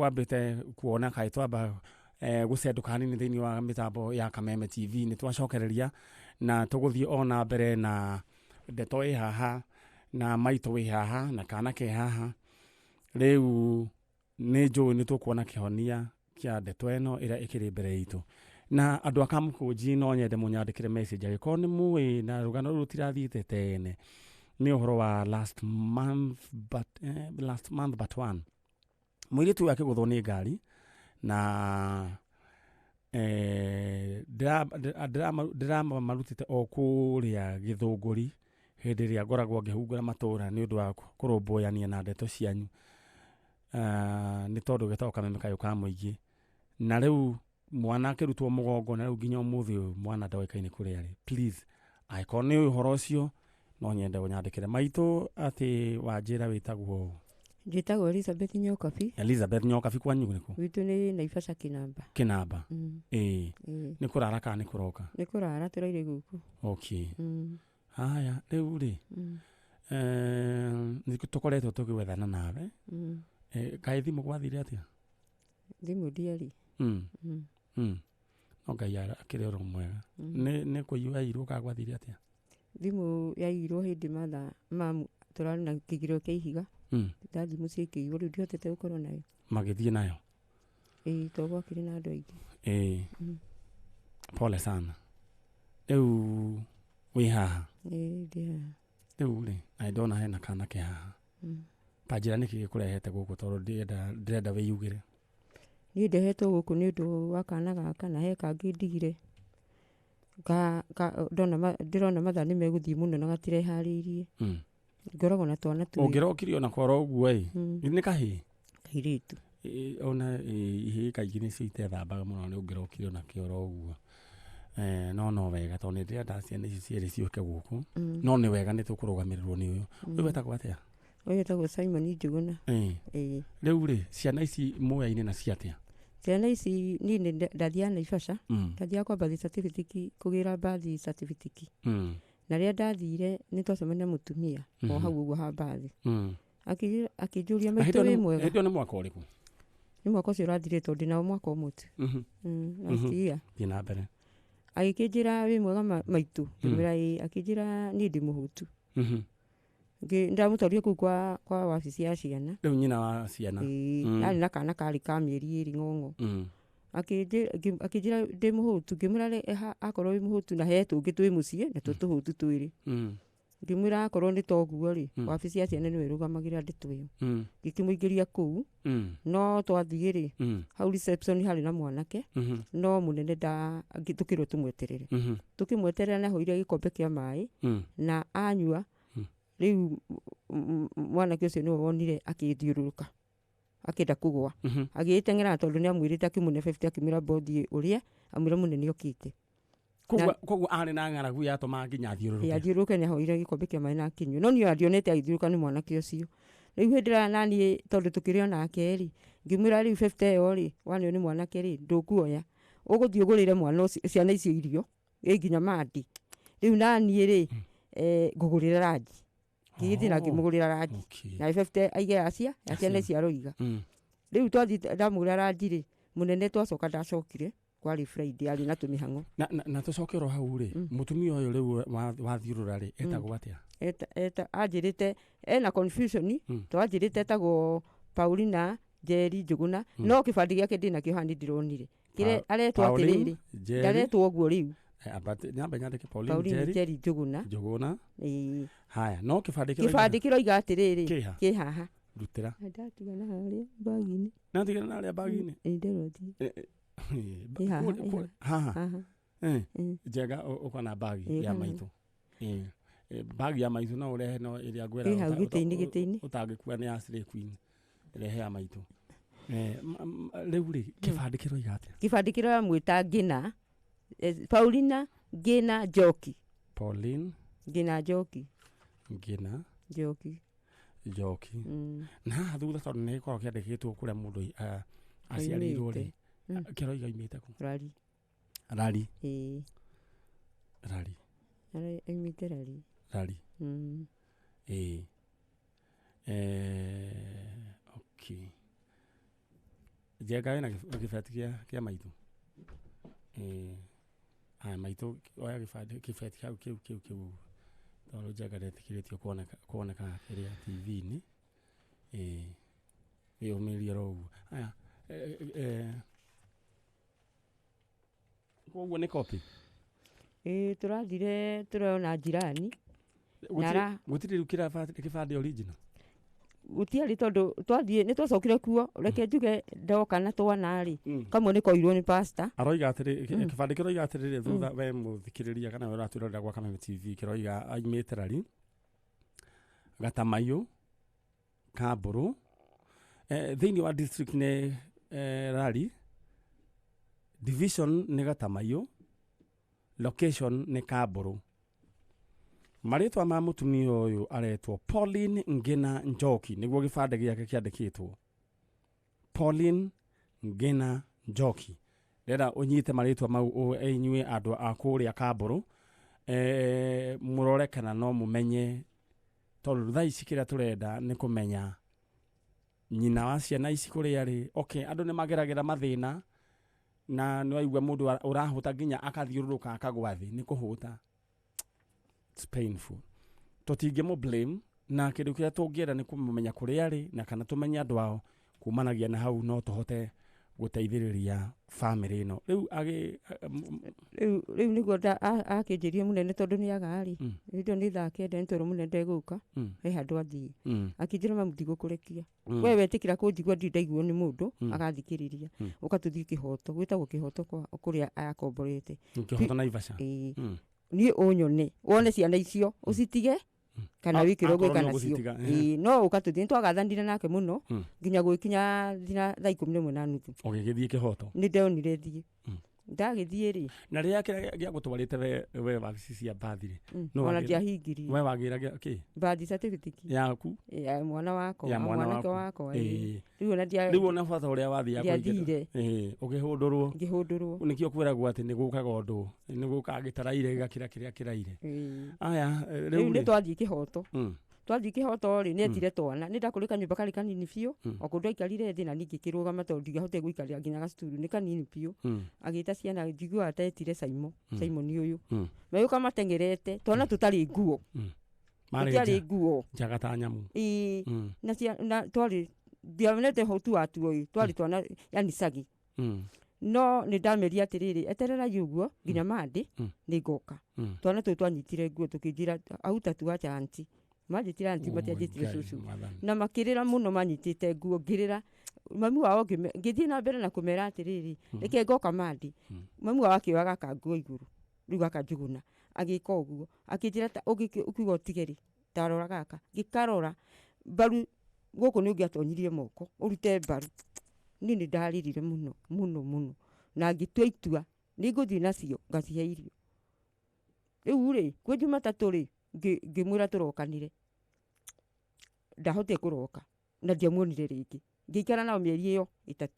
Tũkwambĩte kuona kaĩ twamba gũcendũka hanini thĩinĩ wa mĩtambo ya Kameme TV. Nĩ twacokereria na tũgũthiĩ o na mbere na ndeto ĩ haha na maitũ wĩ haha na kana ke haha. Rĩu nĩ njũĩ nĩ tũkuona kĩhonia kĩa ndeto ĩno ĩrĩa ĩkĩrĩ mbere itũ. Na andũ a Kamũkũnji, no nyende mũnyandĩkĩre message angĩkorwo nĩ mũĩ na rũgano rũrũ rũtirathiĩte tene. Nĩ ũhoro wa last month but, last month but one, mũirĩtu ũyũ akĩgũthwo nĩ ngari na ndĩramarutĩte o kũrĩa Gĩthũngũri hĩndĩ ĩrĩa ngoragwo ngĩhungura matũra nĩ ũndũ wa kũrũmbũyania na ndeto cianyu. Nĩ tondũ getagwo Kameme Kayũ ka Mũingĩ. Na rĩu mwana akĩrutwo mũgongo, na rĩu nginya ũmũthĩ ũyũ mwana ndoĩkaine kũrĩa arĩ. Please, angĩkorwo nĩ ũhoro ũcio, no nyende ũnyandĩkĩre. Maitũ, atĩ wanjĩra wĩtagwo? Njĩtagwo Elizabeth Nyokabi. Elizabeth Nyokabi. Kwanyu nĩkũ? Gwitũ nĩ Naivasha, Kĩnamba. Kĩnamba. Ĩĩ. Ĩĩ. Nĩ kũrara kana nĩ kũroka? Nĩ kũrara tũraire gũkũ. Okay. Haya, rĩu rĩ, nĩ tũkoretwo tũgĩwethana nawe. Kaĩ thimũ gwathire atĩa? Thimũ ndiarĩ. No Ngai akĩrĩ oro mwega. Nĩ kũiywo yaiyirwo kana gwathire atĩa? Thimũ yaiyirwo hĩndĩ matha mamu tũrarĩ na kĩgiro kĩa ihiga. Ndathiĩ mũciĩ ĩkĩiywo, rĩu ndihotete gũkorwo nayo. Magĩthiĩ nayo? Ĩĩ, tondũ gwakĩrĩ na andũ aingĩ. Ĩĩ. Pole sana. Rĩu wĩ haha? Ĩĩ, ndĩ haha. Rĩu rĩ, na nĩndona hena kana ke haha. Ta njĩra nĩkĩ gĩkũrehete gũkũ, tondũ ndĩrenda wĩyugĩre. Niĩ ndehetwo gũkũ nĩ ũndũ wa kana gaka, na he kangĩ ndigire ndona ndĩrona mathaa nĩ megũthiĩ mũno na gatireharĩirie. Ngoragwo na twana twĩrĩ. Ũngĩrokire ona kwara ũguo ĩ. Nĩ kahĩĩ? Kairĩtu. Ĩ, ona ĩ, ihĩĩ kaingĩ nĩcio itethambaga mũno, nĩ ũngĩrokire ona kĩoro ũguo. No wega tondũ nĩ ndĩrenda ciana ici cierĩ ciũke gũkũ. No nĩ wega nĩ tũkũrũgamĩrĩrwo nĩ ũyũ. Ũyũ wetagwo atĩa? Ũyũ wĩtagwo Simon Njuguna. Ĩĩ. Rĩu rĩ, ciana ici moyaine nacio atĩa? Ciana ici niĩ nĩ ndathiaga Naivasha. Ndathiaga kwa birth certificate, kũgĩra birth certificate. Na rĩrĩa ndathire nĩ twacemania na mũtumia o hau ũguo ha mbathi. Akĩnjũria, Na "Maitũ, hĩndĩ ĩyo wĩ mwega?" Hĩndĩ ĩyo nĩ mwaka ũrĩkũ? Nĩ mwaka ũcio ũrathirire, tondũ ndĩnao mwaka ũmwe tu. Last year. Thiĩ na mbere. Agĩkĩnjĩra, "Wĩ mwega maitũ?" Ngĩmwĩra, "Ĩĩ." Akĩnjĩra, "Niĩ ndĩ mũhũtu." Ndamũtwarire kũu kwa wabici ya ciana. Rĩu nyina wa ciana. Ĩĩ, yarĩ na kana karĩ ka mĩeri 2 ng'ong'o. Akĩnjĩra, "Ndĩ mũhũtu." Ngĩmwĩra, "Akorwo wĩ mũhũtu na he tũngĩ twĩ mũciĩ na tuo tũhũtu twĩrĩ." Ngĩmwĩra, "Akorwo nĩ toguo rĩ, wabici ya ciana nĩyo ĩrũgamagĩrĩra ndeto ĩyo." Ngĩkĩmũingĩria kũu. No twathiĩ rĩ, hau reception harĩ na mwanake, no mũnene nda tũkĩrwo tũmweterere. Tũkĩmweterera nĩ ahoire gĩkombe kĩa maĩ na anyua. Rĩu mwanake ũcio nĩwe wonire akĩthiũrũrũka akĩenda kũgũa. Agĩgĩteng'era tondũ nĩ amwĩrĩte, akĩmũne 50, akĩmwĩra mbothiĩ ũrĩa amwĩra mũnene okĩte. Koguo arĩ na ng'aragu yatũmaga nginya athiũrũrũke. Athiũrũrũke. Nĩ ahoire gĩkombe kĩa maĩ na akĩnyua, no niĩ ndionete agĩthiũrũrũka nĩ mwanake ũcio. Rĩu hĩndĩ ĩrĩa naniĩ tondũ tũkĩrĩ onake rĩ, ngĩmwĩra, "Rĩu 50 ĩyo rĩ waneo nĩ mwanake rĩ, ndũkuoya, ũgũthiĩ ũgũrĩre mwana ũcio, ciana icio irio ĩ nginya mandi. Rĩu naniĩ rĩ, ngũgũrĩra ranji." Ngĩgĩthiĩ na ngĩmũgũrĩra ranji. Na 50 aige ya ciana icio aroiga. Rĩu twathiĩ ndamũgũrĩra ranji rĩ, mũnene twacoka ndacokire, kwarĩ Friday, arĩ na tũmĩhang'o. Na tũcoke oro hau rĩ, mũtumia ũyũ rĩu wathiũrũra rĩ, etagwo atĩa? Eta anjĩrĩte ena confusion. To anjĩrĩte etagwo Paulina Njeri Njuguna, no kĩbandĩ gĩake ndĩnakĩo haha, nĩ ndĩronire kĩrĩa aretwo. Pauline Atĩrĩrĩ, Njeri. ndaretwo ũguo rĩu. But nyambe nyandĩke Pauline Pauline Njeri Njeri Njuguna. Njuguna. Ĩĩ. Haya, no kĩbandĩ kĩroiga? Kĩbandĩ kĩroiga atĩrĩrĩ. Kĩha? Kĩ haha. Rutĩra. Ndatigana harĩa mbagi-inĩ. Natigana narĩa mbagi-inĩ. Ĩ, ndĩrothiĩ. Ĩ haha, ĩ. Haha. Haha. Njega ũkona mbagi Ĩ, ya haha. maitũ. Mbagi ya maitũ no ũrehe, no ĩrĩa ngwĩra. Ĩ hau gĩtĩ-inĩ, gĩtĩ-inĩ. Ũtangĩkua nĩ ya Slay Queen, rehe ya maitũ. Rĩu rĩ, kĩbandĩ kĩroiga atĩa? Kĩbandĩ kĩramwĩta Ngina, Paulina Ngina Njoki. Pauline Ngina Njoki. Ngina Njoki. Njoki. Na haha thutha, tondũ nĩ gĩkoragwo kĩandĩkĩtwo kũrĩa mũndũ aciarĩirwo rĩ, kĩroiga aimĩte kũ? Rari. Rari? Ĩĩ. Rari. Aimĩte Rari. Rari. Ĩĩ. Okay. Njenga wĩna gĩbeti kĩa maitũ. Aya maitũ oya gĩbandĩ kĩbeti hau kĩu kĩu kĩu tondũ Njenga ndetĩkĩrĩtio kuoneka kĩrĩa TV-inĩ. Wĩyũmĩrĩrie oro ũguo. Aya koguo nĩ copy. Ĩĩ tũrathire tũrona jirani. Gũtirĩ rĩu kĩbandĩ original. Gũtiarĩ tondũ twathiĩ nĩ twacokire kuo reke njuge ndoka na twana rĩ kamwe nĩ koirwo nĩ pastor. Aroiga atĩrĩ kĩbandĩ kĩroiga atĩrĩrĩ thutha we mũthikĩrĩria kana we ũratwĩrorera gwa Kameme TV kĩroiga aimĩte Rari Gatamaiyũ Kambũrũ thĩinĩ wa district nĩ Rari, division nĩ Gatamaiyũ, location nĩ Kambũrũ. Marĩtwa ma mũtumia ũyũ aretwo Pauline Ngina Njoki nĩguo gĩbandĩ gĩake kĩandĩkĩtwo. Pauline Ngina Njoki. Ndĩrenda ũnyite marĩtwa mau inyuĩ andũ a kũrĩa Kambũrũ mũrore kana no mũmenye tondũ thaa ici kĩrĩa tũrenda nĩ kũmenya nyina wa ciana ici kũrĩa rĩ. Okay, andũ nĩ mageragĩra mathĩna na nĩ waigua mũndũ ũrahũta nginya akathiũrũrũka akagwa thĩ nĩ kũhũta. It's painful. Tũtingĩmũ blame na kĩndũ kĩrĩa tũngĩenda nĩ kũmenya kũrĩa arĩ na kana tũmenye andũ ao kumanagia na hau no tũhote gũteithĩrĩria family ĩno. Rĩu rĩu nĩguo akĩnjĩrie mũnene tondũ nĩ aga rĩ rĩu nĩ thaa 9 nĩ twerwo mũnene ndegũka he handũ athiĩ. Akĩnjĩra mamu ndigũkũrekia we wetĩkĩra kũnjigua ndirĩ ndaiguo nĩ mũndũ agathikĩrĩria ũka tũthiĩ kĩhoto gwĩtagwo kĩhoto kũrĩa akomborete kĩhoto Naivasha. Niĩ ũnyone wone ciana icio ũcitige kana wĩkĩrwo gwĩka nacio. No ũka tũthiĩ nĩtwagathanire nake mũno nginya gwĩkinya thaa 11:30. Ũgĩgĩthiĩ kĩhoto? Nĩ ndonire thiĩ. Ndagĩthiĩ rĩ na rĩrĩa kĩrĩa gĩagũtwarĩte we wabici cia mbathi rĩ ona ndiahingirie. We wagĩra kĩ Birth certificate yaku ya mwana wakwa ya mwanake wakwa. Rĩu ona ndia rĩu ona bata ũrĩa wathiaga kũingĩra ũkĩhũndũrwo ngĩhũndũrwo nĩkĩo kwĩragwo atĩ nĩ gũkaga ũndũ nĩ gũkaga gĩtaraire gĩgakĩra kĩrĩa kĩraire. Aya rĩu nĩ twathiĩ kĩhoto. Twathiĩ kĩhoto rĩ nĩ etire twana nĩ ndakũrĩ kanyũmba karĩ kanini biũ o kũndũ aikarire thĩ na niĩ ngĩkĩrũgama tondũ ndingĩahotire gũikarĩra nginya gacukuru nĩ kanini biũ. Agĩta ciana njiguaga ta etire Simon ũyũ magĩũka mateng'erete twana tũtarĩ nguo tũtiarĩ nguo njaga ta nyamũ. Na twarĩ ndiaonete hotu watuo ĩ twarĩ twana yani cagi. No nĩ ndameria atĩrĩrĩ etererai ũguo nginya Monday nĩ ngoka. Twana tũu twanyitire nguo tũkĩnjĩra auta tuacha auntie manjĩtire auntie matianjĩtire cũcũ na makĩrĩra mũno manyitĩte nguo ngĩrĩra mami wao ngĩthiĩ na mbere na kũmera atĩrĩrĩ reke ngoka Monday. Mami wao akĩoya gaka nguo igũrũ rĩu gaka Njũgũna agĩka ũguo akĩnjĩra ũkiuga ũtige rĩ tarora gaka ngĩkarora mbaru gũkũ nĩ ũngĩatonyirie moko ũrute mbaru. Niĩ nĩ ndarĩrire mũno mũno mũno na ngĩtua itua nĩ ngũthiĩ nacio ngacihe irio. Rĩu rĩ kwĩ Jumatatũ rĩ ngĩmwĩra tũrokanire ndahotire kũroka na ndiamuonire rĩngĩ. Ngĩikara nao mĩeri ĩyo 3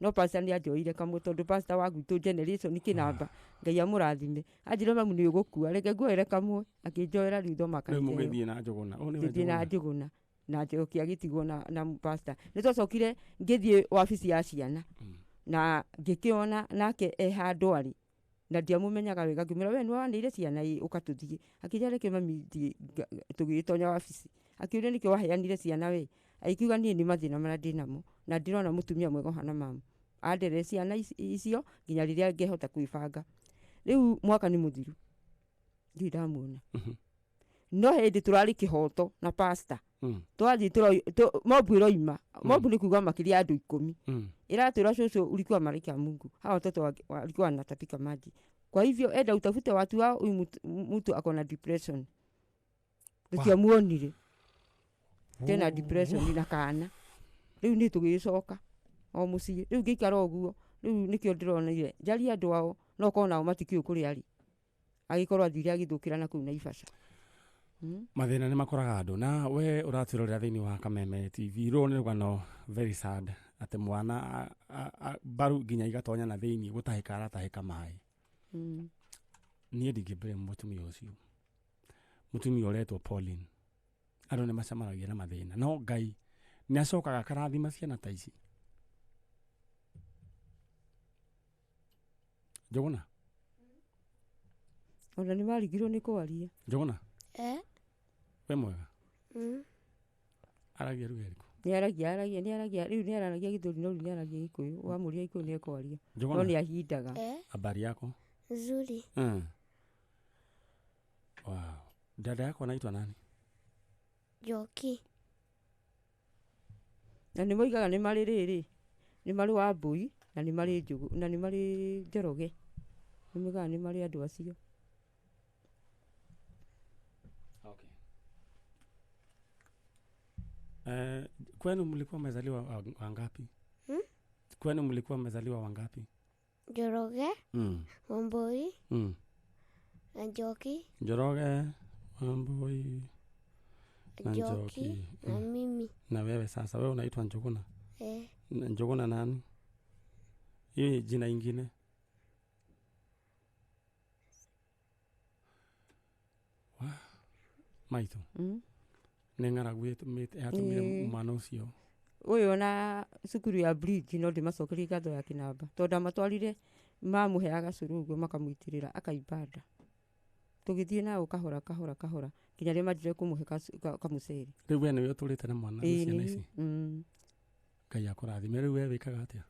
no pastor nĩ anjoire kamwe tondũ pastor wa gwitũ generation kĩnamba Ngai amũrathime anjĩra mamu nĩ ũgũkua reke nguoere kamwe akĩnjoera rĩu thoma kanitha. Rĩu mũgĩthiĩ na Njũgũna. Ngĩthiĩ na Njũgũna na Njoki agĩtigwo na pastor. Nĩ twacokire ngĩthiĩ wabici ya ciana na ngĩkĩona nake e handũ arĩ na ndiamũmenyaga wega ngĩmwĩra we nĩwanĩire ciana ĩ ũka tũthiĩ. Akĩnjĩra reke mami thiĩ tũgĩtonya wabici. Akĩũria nĩkĩ waheanire ciana we agĩkiuga niĩ nĩ mathĩna marĩa ndĩnamo na ndĩrona mũtumia mwega ũhana mamu anderere ciana icio nginya rĩrĩa ngehota kwĩbanga. Rĩu mwaka nĩ mũthiru ndirĩ ndamuona. No hĩndĩ tũrarĩ kĩhoto na pastor twathiĩ mobu ĩroima mobu nĩ kuga makĩria andũ 10 ĩratwĩra cũcũ ulikuwa malaika ya Mungu hawa watoto walikuwa wanatapika maji kwa hivyo enda utafute watu wao huyu mtu ako na depression. Tũtiamuonire tena depression na kana rĩu nĩ tũgĩcoka o mũciĩ rĩu ngĩikara ũguo rĩu nĩkĩo ndĩronire njarie andũ ao no korwo nao matikĩũĩ kũrĩa arĩ agĩkorwo athire agĩthũkĩra na kũu Naivasha. Mathĩna nĩ makoraga andũ na we ũratwĩrorera thĩinĩ wa Kameme TV rũrũ nĩ rũgano very sad atĩ mwana mbaru nginya igatonya na thĩinĩ gũtahĩka aratahĩka maĩ. Niĩ ndingĩ mũtumia ũcio mũtumia ũretwo Pauline andũ nĩ macemanagia na mathĩna no Ngai nĩ acokaga akarathima ciana ta ici. Njũgũna. Ona nĩ marigirwo nĩ kwaria. Njũgũna. Eh? Wĩ mwega? Mm. Aragia lugha ĩrĩkũ? Nĩ aragia aragia nĩ aragia rĩu nĩ araragia Gĩthweri no rĩu nĩ aragia Gĩkũyũ. Wamũria Gĩkũyũ nĩ ekwaria. No Njũgũna. nĩ ahindaga. Eh? Habari yako? Nzuri. Wow. Dada yako anaitwa nani? Njoki. Na nĩ moigaga nĩ marĩ rĩrĩ, nĩ marĩ Wambũi na nĩ marĩ Njũgũ na nĩ marĩ Njoroge. Nĩ moigaga nĩ marĩ andũ acio. Okay. Kwenu mlikuwa mmezaliwa wangapi? Hmm? Kwenu mlikuwa mmezaliwa wangapi? Njoroge, Wambũi na Njoki. Njoroge, Wambũi na Njoki Njoki. na mimi. Na wewe sasa, wewe unaitwa Njuguna? Eh. Njuguna nani? Hiyo jina ingine? Wa maitũ nĩ ng'aragu yatũmire mwana ũcio. Ũyũ ona cukuru ya bridge no ndĩmacokerie ngatho ya kĩnamba tondũ ndamatwarire mamũheaga cũrũ ũguo makamũitĩrĩra akaimba nda. Tũgĩthiĩ nao kahora kahora kahora nginya rĩrĩa manjire kũmũhe kamũcere. Rĩu we nĩwe ũtũrĩte na mwana na Ĩĩ ciana nĩ ici? Ngai akũrathime. Rĩu we wĩkaga atĩa?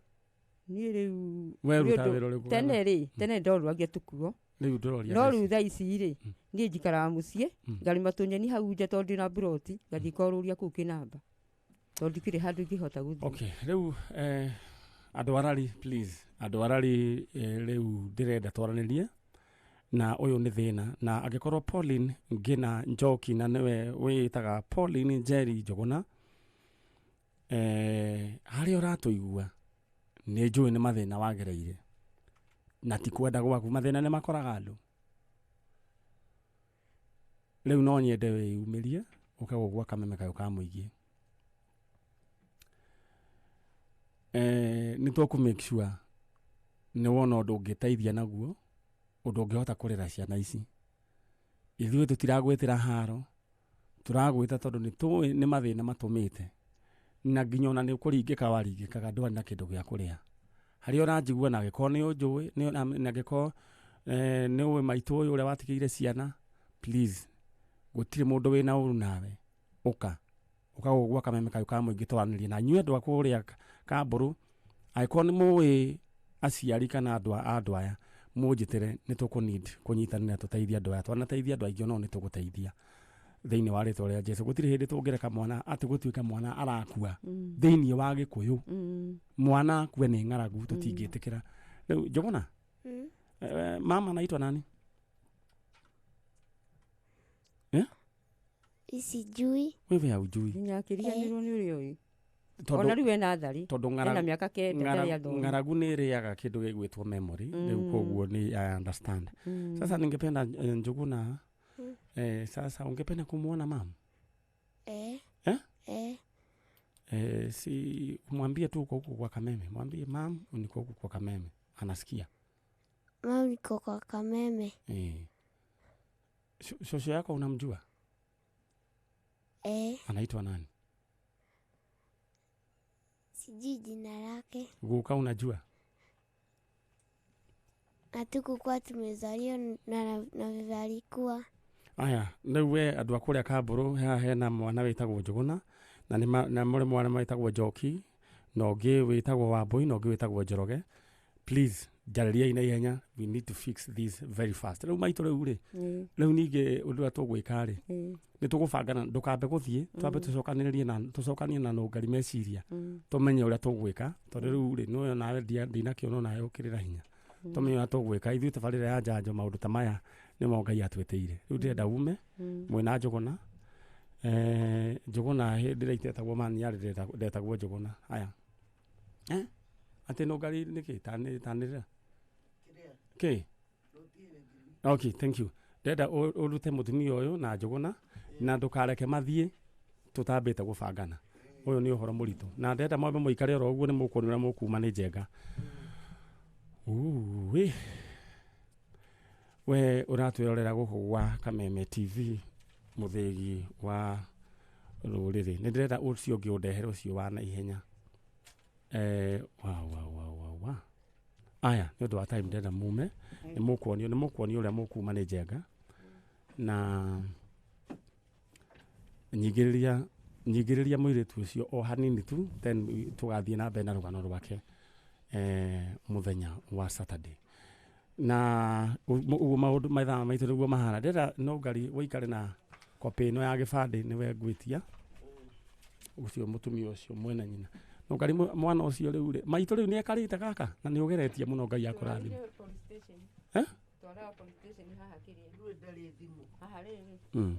Niĩ rĩu We nĩ ũrutaga ũndũ wĩra ũrĩkũ? Tene rĩ, tene ndorũragia tũkuo. Rĩu ndũroria No thaa rĩu ici. thaa ici rĩ, niĩ njikaraga mũciĩ, ngarĩma tũnyeni hau nja tondũ ndĩna mburoti, ngathiĩ ngorũria kũu kĩnamba. Tondũ ndikĩrĩ handũ ingĩhota gũthiĩ. Okay, rĩu andũ arari please, andũ arari rĩu ndĩrenda twaranĩrie na ũyũ nĩ thĩna, na angĩkorwo Pauline Ngina Njoki na nĩwe wĩĩtaga Pauline Njeri Njũgũna, harĩa ũratũigua nĩ njũĩ nĩ mathĩna wagereire na ti kwenda gwaku, mathĩna nĩ makoraga andũ. Rĩu no nyende wĩyumĩrie ũke gũgwa Kameme kayũ ka mũingĩ. Nĩ tũkũ make sure nĩ wona ũndũ ũngĩteithia naguo, ũndũ ũngĩhota kũrera ciana ici. Ithuĩ tũtiragwĩtĩra haro, tũragwĩta tondũ nĩ tũĩ nĩ mathĩna matũmĩte, na nginya ona nĩ ũkũringĩka waringĩkaga ndwarĩ na kĩndũ gĩa kũrĩa. Harĩa ũranjigua na angĩkorwo nĩ ũnjũĩ, na angĩkorwo nĩ ũĩ maitũ ũyũ ũrĩa watigĩire ciana, please, gũtirĩ mũndũ wĩna ũru nawe, ũka. Ũka gũgwa Kameme kayũ ka mũingĩ twaranĩrie na inyuĩ andũ a kũrĩa Kambũrũ, angĩkorwo nĩ mũĩ aciari kana andũ aya, mũnjĩtĩre, nĩ tũkũ need kũnyitanĩra tũteithie andũ aya. Twanateithia andũ aingĩ onao nĩ tũgũteithia thĩinĩ wa rĩtwa rĩa Jesũ. Gũtirĩ hĩndĩ tũngĩreka mwana atĩ gũtuĩke mwana arakua thĩinĩ wa Gĩkũyũ. Mwana akue nĩ ng'aragu, tũtingĩtĩkĩra. Rĩu Njũgũna, mama anaitwa nani? Sijui. Wewe haujui. Nginya akĩriganĩrwo nĩ ũrĩa ũĩ. Tondũ Ona rĩu ena thari. Tondũ Ena mĩaka 9 ndarĩ athoma. ng'aragu nĩ ĩrĩaga kĩndũ gĩgwĩtwo memory. Rĩu koguo nĩ I understand. Sasa ningependa Njũgũna, sasa ungependa kumuona mama? Eh. Eh? Eh. Si umwambie tu uko huku kwa Kameme. Mwambie mam niko huku kwa Kameme. Anasikia. Mam niko kwa Kameme. Shosho yako unamjua? Eh. Anaitwa nani? Sijui jina lake. Guka unajua? Hatukukuwa tumezaliwa na vile alikuwa. Aya, rĩu we andũ a kũrĩa Kambũrũ haha hena mwana wĩtagwo Njũgũna na nĩ na mũrĩ mwana wĩtagwo Njoki na ũngĩ wĩtagwo Wambũi na ũngĩ wĩtagwo Njoroge. Please njarĩriai na ihenya, we need to fix this very fast. Rĩu maitũ rĩu rĩ, rĩu ningĩ ũndũ ũrĩa tũgwĩka rĩ, nĩ tũgũbangana, ndũkambe gũthiĩ, twambe tũcokanĩrĩrie na tũcokanie na nũngari meciria, tũmenye ũrĩa tũgwĩka, tondũ rĩu rĩ, nĩwe nawe ndinakĩona onawe ũkĩrĩra hinya. Tũmenye ũrĩa tũgwĩka, ithuĩ tabarĩra ya njanjo maũndũ ta maya nĩmo Ngai atwĩtĩire. Rĩu ndĩrenda ume mwĩna Njũgũna. Njũgũna hĩndĩ ĩrĩa itetagwo Maniarĩ ndetagwo Njũgũna. Aya. Atĩ nũngari nĩkĩ? Tanĩrĩra. Kĩ? Okay, thank you. Ndĩrenda ũrute mũtumia ũyũ na Njũgũna na ndũkareke mathiĩ tũtambĩte gũbangana. Ũyũ nĩ ũhoro mũritũ. Na ndĩrenda mwambe mũikare oro ũguo nĩ mũkuona ũrĩa mũkuma nĩ njenga. Uĩ. We ũratwĩrorera gũkũ gwa Kameme TV mũthĩgi wa rũrĩrĩ. Nĩ ndĩrenda ũcio ũngĩ ũndehere ũcio wa naihenya. Wa. Aya, nĩ ũndũ wa time ndĩrenda mume, nĩ mũkuonio, nĩ mũkuonio ũrĩa mũkuma nĩ Njenga. Na nyingĩrĩria, nyingĩrĩria mũirĩtu ũcio o hanini tu, then tũgathiĩ na mbere na rũgano rwake mũthenya wa Saturday. Na ũguo maũndũ mathaa maitũ nĩguo mahana. Ndĩrenda no ngari ũikare na copy ĩno ya gĩbandĩ nĩwe ngwĩtia. Ũcio mũtumia ũcio mwena nyina. No ngari mwana ũcio rĩu rĩ, maitũ rĩu nĩ ekarĩte gaka na nĩ ũgeretie mũno Ngai akũrathime. Eh? Twaraga police station haha kĩrĩa. Haha rĩrĩ.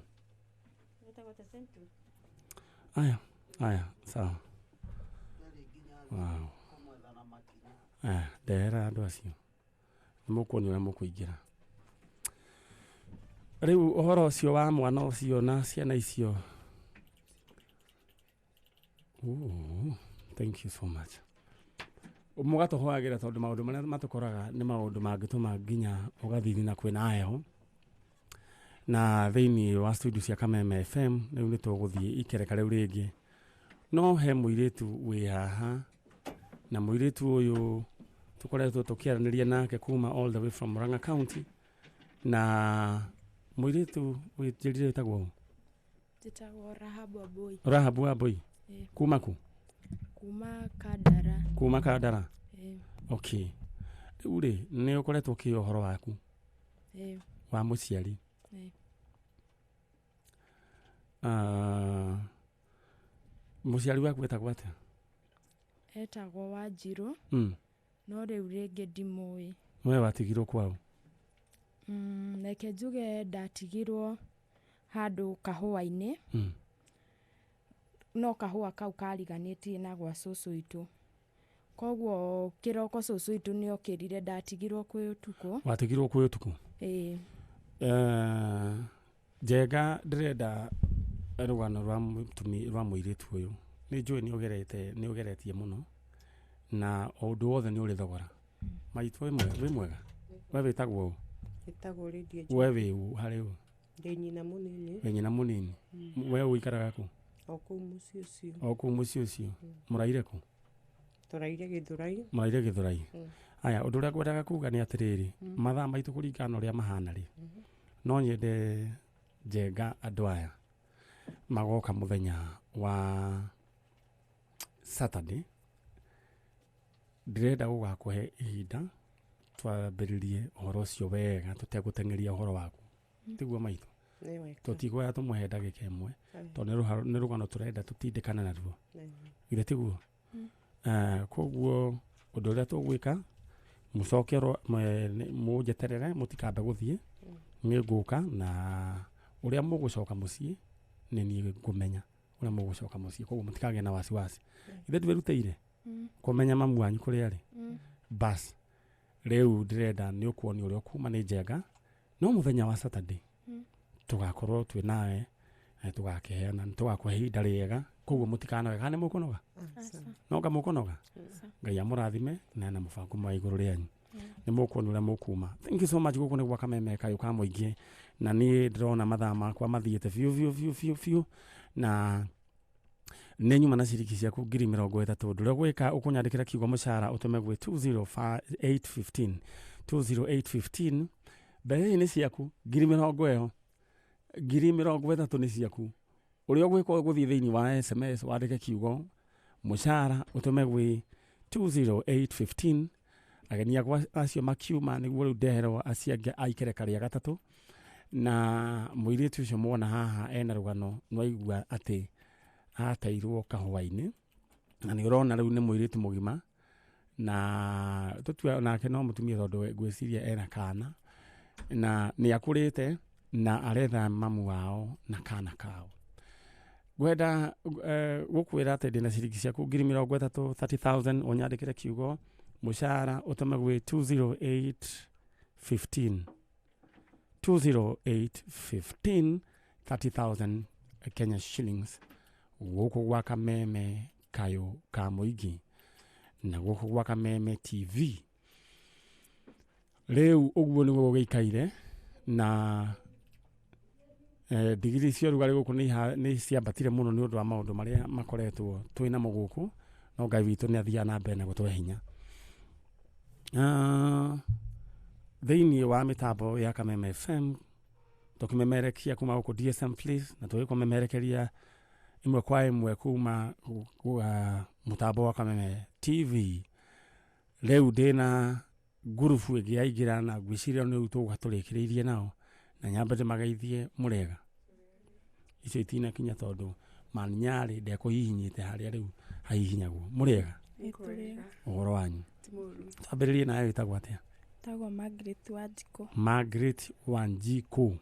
Ĩtagwo ta Central. Aya, aya, sawa. Wow. Aya, ndehera andũ acio. Nĩ mũkuonio ũrĩa mũkũingĩra. Rĩu ũhoro ũcio wa mwana ũcio na ciana icio. Ooh, thank you so much. Mũgatũhoyagĩra tondũ maũndũ marĩa matũkoraga nĩ maũndũ mangĩtũma nginya ũgathiĩ na kwĩna heho. Na thĩinĩ wa studio cia Kameme FM rĩu nĩ tũgũthiĩ ikereka rĩu rĩngĩ. No he mũirĩtu wĩ haha, na mũirĩtu ũyũ tũkoretwo tũkĩaranĩria nake kuma all the way from Murang'a County. Na mũirĩtu wĩnjĩrire wĩtagwo ũ? Njĩtagwo Rahabu Wambui. Rahabu Wambui? Ĩĩ. Kuma kũ? Kuma Kandara. Kuma Kandara? Ĩĩ. Okay. Rĩu rĩ, nĩ ũkoretwo ũkĩoya ũhoro waku? Ĩĩ. Wa mũciari? Ĩĩ. Mũciari waku etagwo atĩa? Etagwo Wanjirũ. No rĩu rĩngĩ ndimũĩ. We watigirwo kwao? Reke njuge ndatigirwo handũ kahũa-inĩ. No kahũa kau kariganĩtie na gwa cũcũ witũ. Koguo kĩroko cũcũ witũ nĩokĩrire, ndatigirwo kwĩ ũtukũ. Watigirwo kwĩ ũtukũ? Ĩĩ. Njenga ndĩrenda rũgano rwa mũtumia, rwa mũirĩtu ũyũ. Nĩ njũĩ nĩ ũgerete, nĩ ũgeretie mũno na o ũndũ wothe nĩ ũrĩ thogora. Maitũ wĩ mwega? We wĩtagwo ũ? Wĩtagwo Lydia We wĩ ũ harĩ ũ? Ndĩ nyina mũnini. Wĩ nyina mũnini. We ũikaraga kũ? O kũu mũciĩ ũcio. O kũu mũciĩ ũcio. Mũraire kũ? Tũraire Gĩthũrai. Mũraire Gĩthũrai. Aya, ũndũ ũrĩa ngwendaga kuga nĩ atĩrĩrĩ, mathaa maitũ kũringana na ũrĩa mahana rĩ, no nyende Njenga andũ aya magoka mũthenya wa Saturday. Ndĩrenda gũgakũhe ihinda twambĩrĩrie ũhoro ũcio wega tũtegũteng'eria ũhoro waku. Tiguo maitũ? Nĩ wega. Tũtiguoya tũmũhe ndagĩka ĩmwe, tondũ nĩ rũgano tũrenda tũtindĩkane naruo. Githĩ tiguo? Koguo ũndũ ũrĩa tũgwĩka, mũcoke mũnjeterere, mũtikambe gũthiĩ, nĩ ngũka na ũrĩa mũgũcoka mũciĩ nĩ niĩ ngũmenya ũrĩa mũgũcoka mũciĩ, koguo mũtikagĩe na wasiwasi. Ithe ndwĩrutĩire kũmenya mamu wanyu kũrĩa arĩ? Bas, rĩu ndĩrenda nĩ ũkuonio ũrĩa ũkuma nĩ Njenga, no mũthenya wa Saturday tũgakorwo twĩ nawe na tũgakĩheana, tũgakũhe ihinda rĩega, koguo mũtikanoge. Kana nĩ mũkũnoga? No nga mũkũnoga? Ngai amũrathime na ena mũbango mwega igũrũ rĩanyu. Nĩ mũkuona ũrĩa mũkuma. Thank you so much. Gũkũ nĩ gwa Kameme kayũ ka mũingĩ, na niĩ ndĩrona mathaa makwa mathiĩte biũ biũ biũ biũ biũ, na nĩ nyuma na ciringi ciaku ngiri mĩrongo ĩtatũ. Ũndũ ũrĩa ũgwĩka, ũkũnyandĩkĩra kiugo mũcara ũtũme gwĩ two zero five eight fifteen, two zero eight fifteen. Mbeca ici nĩ ciaku, ngiri mĩrongo ĩyo, ngiri mĩrongo ĩtatũ nĩ ciaku. Ũrĩa ũgwĩka ũgũthiĩ thĩinĩ wa SMS wandĩke kiugo mũcara ũtũme gwĩ two zero eight fifteen. Ageni akwa acio makiuma nĩguo rĩu ndeherwo acio angĩ a ikereka rĩa gatatũ. Na mũirĩtu ũcio mwona haha ena rũgano, nĩwaigua atĩ ateirwo kahũa-inĩ, na nĩ ũrona rĩu nĩ mũirĩtu mũgima, na tũtue nake no mũtumia tondũ ngwĩciria ena kana, na nĩ akũrĩte na aretha mamu wao na kana kao. Ngwenda gũkwĩra atĩ ndĩna ciringi ciaku ngiri mĩrongo ĩtatũ, thirty thousand, ũnyandĩkĩre kiugo mũcara ũtũme gwĩ two zero eight fifteen, two zero eight fifteen, thirty thousand Kenya shillings. Gũkũ gwa Kameme kayũ ka mũingĩ na gũkũ gwa Kameme TV. Rĩu ũguo nĩguo gũgĩikaire, na ndigiri cia ũrugarĩ gũkũ nĩ ciambatire mũno nĩ ũndũ wa maũndũ marĩa makoretwo twĩ namo gũkũ, no Ngai witũ nĩ athiaga na mbere na gũtũhe hinya. Thĩinĩ wa mĩtambo ya Kameme FM tũkĩmemerekia kuma gũkũ DSM Place na tũgĩkũmemerekeria ĩmwe kwa ĩmwe kuma mũtambo wa Kameme TV. Rĩu ndĩna ngurubu ĩngĩ yaingĩra na ngwĩciria nĩ tũgũka tũrĩkĩrĩirie nao na nyambe ndĩmageithie mũrega. Icio itinakinya tondũ Maninyarĩ ndekũhihinyĩte harĩa rĩu hahihinyagwo. Mũrega? Nĩtũrĩega. Ũhoro wanyu? Ti mũru. Twambĩrĩrie nawe, wĩtagwo atĩa? Tagwo Margaret Wanjikũ. Margaret Wanjikũ.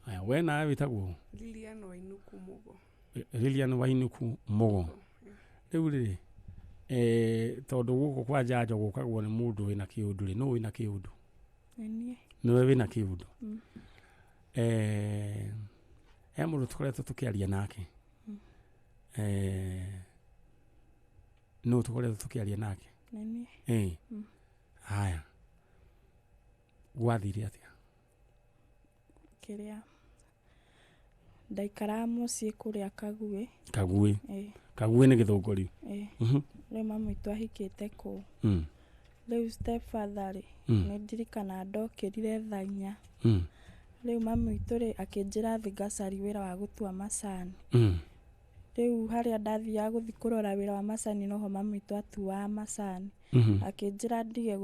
Aya, we nawe wĩtagwo? Lilian Wainuku Mugo. Lilian Wainuku Mugo. Rĩu rĩ, tondũ gũkũ kwa njanjo gũkagwo nĩ mũndũ wĩna kĩũndũ rĩ, nũ wĩna kĩũndũ? Nĩ niĩ. Nĩwe wĩna kĩũndũ. He mũndũ tũkoretwo tũkĩaria nake. Nũ tũkoretwo tũkĩaria nake? Nĩ niĩ. Haya, gwathire atĩa? Kĩrĩa ndaikaraga mũciĩ kũrĩa Kaguĩ. Kaguĩ? Kaguĩ nĩ Gĩthũngũri? Ĩ. Rĩu mami witũ ahikĩte kũu. Rĩu stepfather rĩ, nĩ ndirikanaga ndokĩrire thaa 4. Rĩu mami witũ rĩ, akĩnjĩra thiĩ ngacari wĩra wa gũtua macani. Rĩu harĩa ndathiaga gũthiĩ kũrora wĩra wa macani noho mami witũ atuaga macani. Akĩnjĩra ndige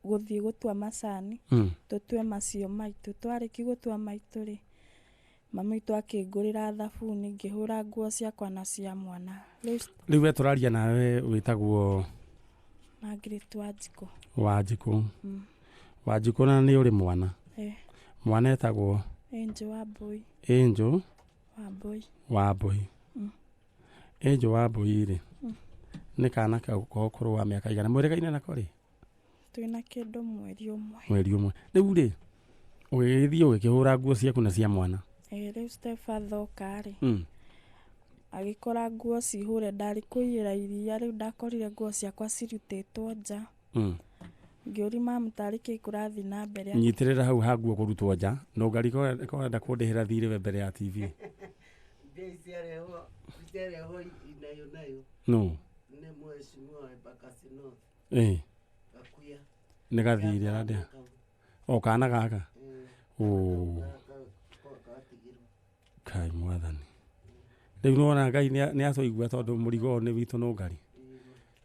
gũthiĩ gũtua macani, tũtue macio maitũ. Twarĩkia gũtua maitũ rĩ, mami witũ akĩngũrĩra thabuni, ngĩhũra nguo ciakwa na cia mwana. Rĩu Rĩu we tũraria nawe wĩtagwo? Margaret Wanjikũ. Wanjikũ. Wanjikũ, na nĩ ũrĩ mwana? Ĩ. Mwana etagwo? Angel Wambui. Angel Wambui. Wambui. Angel Wambui rĩ, nĩ kana ka ũkũrũ wa mĩaka igana mwĩrĩgaine nako rĩ? Twĩna kĩndũ mweri ũmwe. Mweri ũmwe. Rĩu rĩ, ũgĩgĩthiĩ ũgĩkĩhũra nguo ciaku na cia mwana? Ĩ, rĩu stepfather oka rĩ, agĩkora nguo cihũre, ndarĩ kũiyĩra iria, rĩu ndakorire nguo ciakwa cirutĩtwo nja. Ngĩũria mamu tarĩ kĩ kũrathiĩ na mbere. Nyitĩrĩra hau ha nguo kũrutwo nja, nũngari korenda kũndĩhĩra thirĩ we mbere ya TV. Mbia ciarehwo nayo nayo No. nĩ mheshimiwa wa Embakasi North. Gakuya. Nĩ gathirĩ arandĩha o kana gaka? Ũ. Gatigirwo. Kai mwathani, rĩu nĩwona Ngai nĩ atũigua tondũ mũrigo ũyũ nĩ witũ nũngari.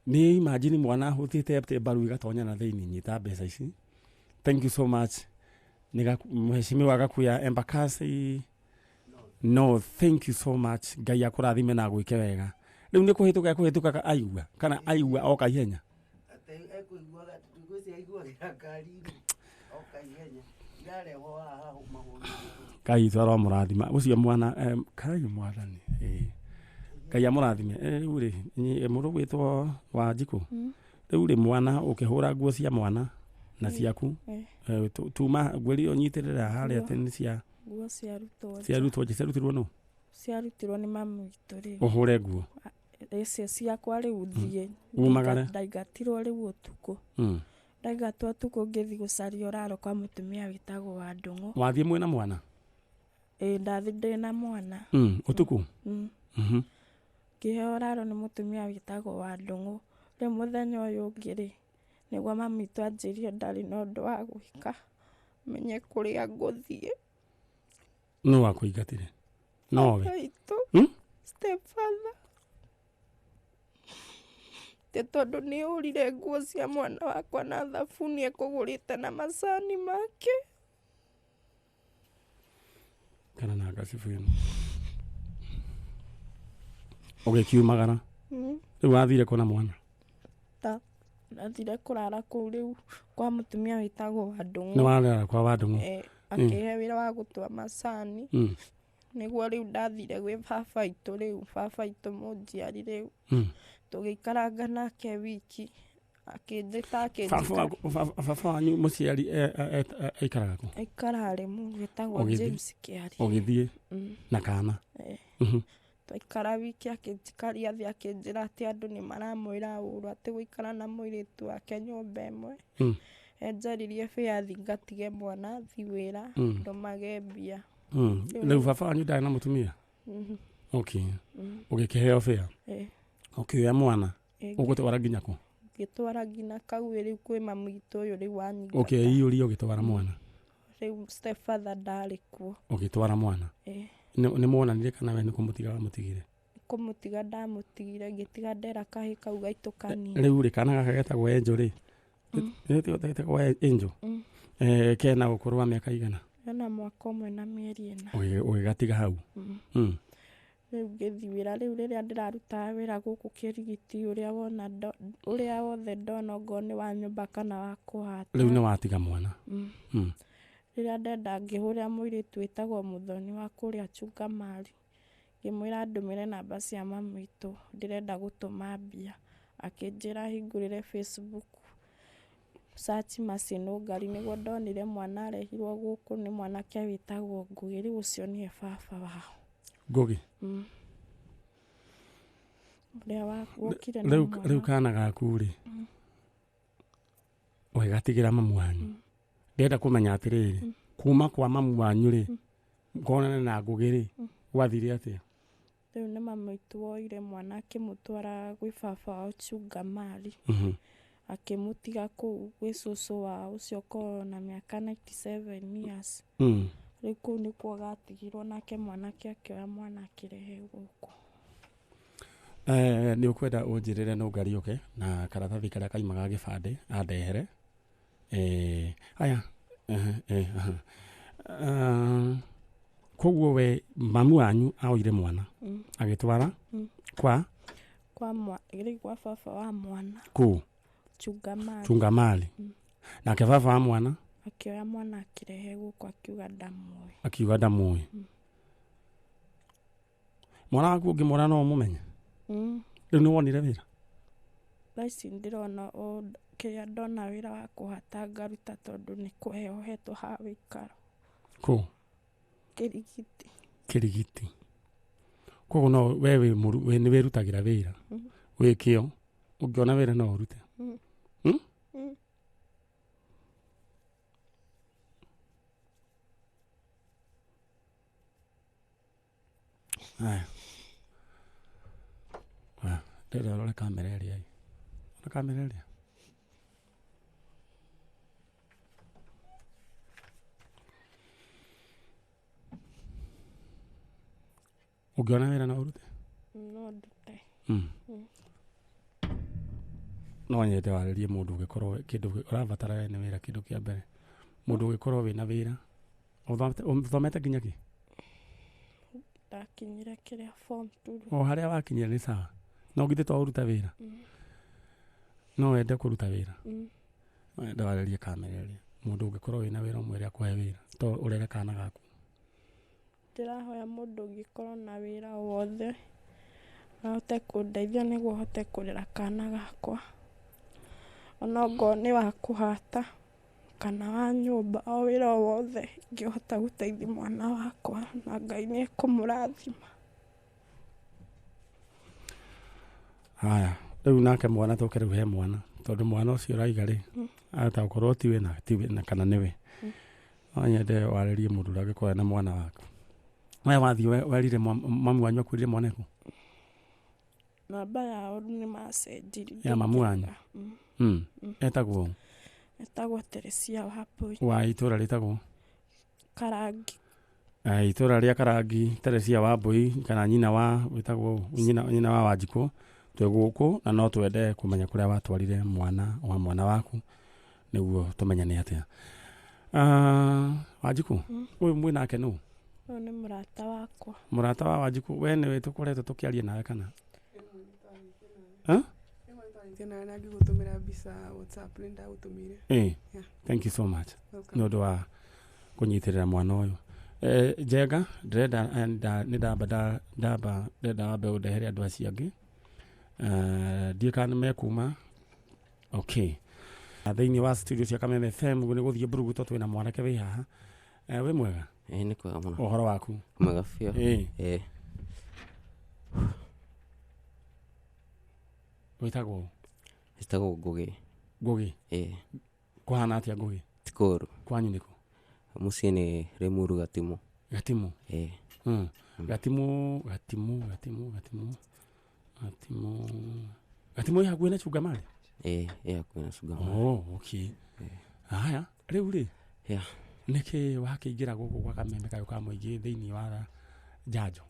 Nĩ imagine mwana ahutĩte atĩ mbaru igatonya na thĩinĩ. Nyita mbeca ici, thank you so much. Nĩ mheshimiwa Gakuya, Embakasi no, thank you so much. Ngai akũrathime na agwĩke wega. Rĩu nĩ kũhĩtũka ekũhĩtũka aigua kana aigua oka ihenya? Atĩ ekũiguaga, ngwĩciria aiguagĩra ngari-inĩ oka ihenya irarehwo haha mahũri. Ngai witũ aromũrathima ũcio mwana. Kai mwathani. Ĩ. Ngai amũrathime. Rĩu rĩ, mũndũ gwĩtwo Wanjikũ, rĩu rĩ, mwana ũkĩhũra nguo cia mwana na ciaku, tuma ngwĩrire ũnyitĩrĩra harĩa atĩ nĩ cia Nguo ciarutwo nja. Ciarutwo nja, ciarutirwo nũ? Ciarutirwo nĩ mami witũ rĩu. Ũhũre nguo? Icio ciakwa rĩu thiĩ. Umagare. Ndaingatirwo rĩu ũtukũ. Ndaingatwo ũtukũ ngĩthiĩ gũcaria ũraro kwa mũtumia wĩtagwo Wandũng'ũ. Wathiĩ mwĩna mwana? Ĩ, ndathi ndĩna mwana. Ũtukũ? Mm. Ngĩheo ũraro nĩ mũtumia wĩtagwo Wandũng'ũ. Rĩu mũthenya ũyũ ũngĩ rĩ, nĩguo mami witũ anjĩrire ndarĩ na ũndũ wa gwĩka, menye kũrĩa ngũthiĩ. Nũ wakũingatire? Nowe? Witũ. Stepfather. Atĩ tondũ nĩ ũrire nguo cia mwana wakwa na thabuni ekũgũrĩte na macani make. Kana na ngacibu ĩno ũgĩkiumagara? Rĩu wathire kũ na mwana? Ndathire kũrara kũu rĩu kwa mũtumia wĩtagwo Wandũng'ũ. Nĩ warara kwa Wandũng'ũ? Akĩhe wĩra wa gũtua macani. Nĩguo rĩu ndathire gwĩ baba witũ, rĩu baba witũ mũnjiari rĩu. Tũgĩikaranga nake wiki, akĩnjĩta Baba akĩnjĩta. Baba wanyu mũciari aikaraga kũ? Aikaraga Rĩmuru, wĩtagwo Ũgĩthiĩ? James Kĩari. Ũgĩthiĩ na kana? Eh. Twaikara wiki, akĩnjikaria thĩ, akĩnjĩra atĩ andũ nĩ maramwĩra ũru atĩ gũikara na mũirĩtu wake nyũmba ĩmwe. Enjaririe bĩathi ngatige mwana thi wĩra, ndũmage mbia. Rĩu baba wanyu ndarĩ na mũtumia? Mhm. Okay, ũgĩkĩheo bĩa? Eh. Ũkĩoya mwana? Eh. Ũgũtwara nginya kũ? Ngĩtwara nginya Kaguĩ rĩu kwĩ mami witũ ũyũ rĩu wanyingata. Ũkĩiyũria ũgĩtwara mwana? Rĩu stepfather ndarĩ kuo. Ũgĩtwara mwana? Ĩĩ. Nĩ mwonanire kana we nĩ kũmũtiga wamũtigire? Kũmũtiga ndamũtigire, ngĩtiga ndera kahĩ kau gaitũ kanini. Rĩu rĩ, kana gaka getagwo Angel rĩ, getagwo Angel? Kena ũkũrũ wa mĩaka igana? Ena mwaka 1 na mĩeri 4. Ũgĩgatiga hau? Rĩu ngĩthiĩ wĩra, rĩu rĩrĩa ndĩrarutaga wĩra gũkũ Kĩrigiti, ũrĩa wona ũrĩa wothe ndona ongorwo nĩ wa nyũmba kana wa kũhata. Rĩu nĩ watiga mwana? Rĩrĩa ndenda ngĩhũrĩra mũirĩtu wĩtagwo Mũthoni wa kũrĩa Chungamari, ngĩmwĩra ndũmĩre namba cia mami witũ, ndĩrenda gũtũma mbia. Akĩnjĩra hingũrĩre Facebook, search Mercy Nũngari, nĩguo ndonire mwana arehirwo gũkũ nĩ mwanake wĩtagwo Ngũgĩ, rĩu ũcio nĩwe baba wao. Ngũgĩ? Ũrĩa wokire na mwana. Rĩu kana gaku rĩ, ũgĩgatigĩra mamu wanyu. Ndĩrenda kũmenya atĩrĩrĩ, kuma kwa mamu wanyu rĩ, konana na Ngũgĩ rĩ, gwathire atĩa? Rĩu nĩ mami witũ woire mwana akĩmũtwara gwĩ baba wao Chungamari. Akĩmũtiga kũu gwĩ cũcũ wao ũcio ũkoragwo na mĩaka 97 years. Rĩu kũu nĩkuo gatigirwo, nake mwanake akĩoya mwana akĩrehe gũkũ. Nĩ ũkwenda ũnjĩrĩre Nũngari ũke na karatathi karĩa kaima ga gĩbandĩ andehere. Aya. Koguo we mamu wanyu aoire mwana agĩtwara kwa rĩu kwa baba wa mwana. Kũ? Chungamari. Chungamari. Nake baba wa mwana akĩoya mwana akĩrehe gũkũ akiuga ndamũĩ. Akiuga ndamũĩ. Mwana waku ũngĩmwona no ũmũmenye? Rĩu nĩ wonire wĩra? Thaa ici ndĩrona kĩrĩa ndona wĩra wa kũhata ngaruta tondũ nĩ kũheo hetwo ha wĩikaro. Kũ? Kĩrigiti. Kĩrigiti. Koguo no we nĩ wĩrutagĩra wĩra. Wĩ kĩo. Ũngĩona wĩra no ũrute. Aya. Ndĩrenda ũrore kamera ĩrĩa ĩ. Ũrore kamera ĩrĩa. Ũngĩona wĩra no ũrute? No ndute. No nyende warĩrie mũndũ ũngĩkorwo kĩndũ ũrabatara we nĩ wĩra kĩndũ kĩa mbere. Mũndũ ũngĩkorwo wĩna wĩra. Ũthomete nginya kĩ? Ndakinyire kĩrĩa form 2. O harĩa wakinyire nĩ sawa. No githĩ to ũruta wĩra? No wende kũruta wĩra? No nyende warĩrie kamera ĩrĩa. Mũndũ ũngĩkorwo wĩna wĩra ũmwĩre akũhe wĩra. To ũrere kana gaku. Ndĩrahoya mũndũ ũngĩkorwo na wĩra o wothe ahote kũndeithia nĩguo hote kũrera kana gakwa. Ona ongorwo nĩ wa kũhata kana wa nyũmba, o wĩra o wothe ingĩhota gũteithia mwana wakwa na Ngai nĩ ekũmũrathima. Haya, rĩu nake mwana tũke rĩu he mwana tondũ mwana ũcio ũraiga rĩ, ata ũkorwo tiwe na tiwe na kana nĩwe. No nyende warĩrie mũndũ ũrĩa angĩkorwo na mwana waku. We wathiĩ werire mamu wanyu akwĩrire mwana ekũ? Namba yao nĩ macenjirie. Ya mamu wanyu? Etagwo? Etagwo Teresia Wambui. Wa itũra rĩtagwo? Karangi. Itũra rĩa Karangi, Teresia Wambui kana nyina wa wĩtagwo nyina wa Wanjikũ. Twĩ gũkũ na no twende kũmenya kũrĩa watwarire mwana wa mwana waku nĩguo tũmenye nĩ atĩa. Wanjikũ, ũyũ mwĩ nake nũ? Ũyũ nĩ mũrata wakwa. Mũrata wa Wanjikũ, we nĩwe tũkoretwo tũkĩaria nawe kana? Thank you so much. Nĩ ũndũ wa kũnyitĩrĩra mwana ũyũ. Njenga, ndĩrenda nĩ ndamba ndĩrenda wambe ũndehere andũ acio angĩ. Ndiũĩ kana nĩ mekuma. Okay. Thĩinĩ wa studio cia Kameme FM nĩ gũthiĩ mburuguto twĩna mwanake wĩ haha. Wĩ mwega? Nĩ kwega mũno. Ũhoro waku? Mwega biũ. Wĩtagwo? Njĩtagwo Ngũgĩ. Ngũgĩ? Kũhana atĩa Ngũgĩ? Ti kũũru. Kwanyu nĩkũ? Mũciĩ nĩ Rĩmuru Gatimu. Gatimu? Gatimu, Gatimu, Gatimu, Gatimu. Gatimu. Gatimu ĩ hakuhĩ na Chungamari? Ĩĩ, ĩ hakuhĩ na Sungamari. Oh, okay. Haya, rĩu rĩ, Yeah. nĩkĩ wakĩingĩra gũkũ gwa Kameme Kayũ ka Mũingĩ thĩinĩ wa njanjo?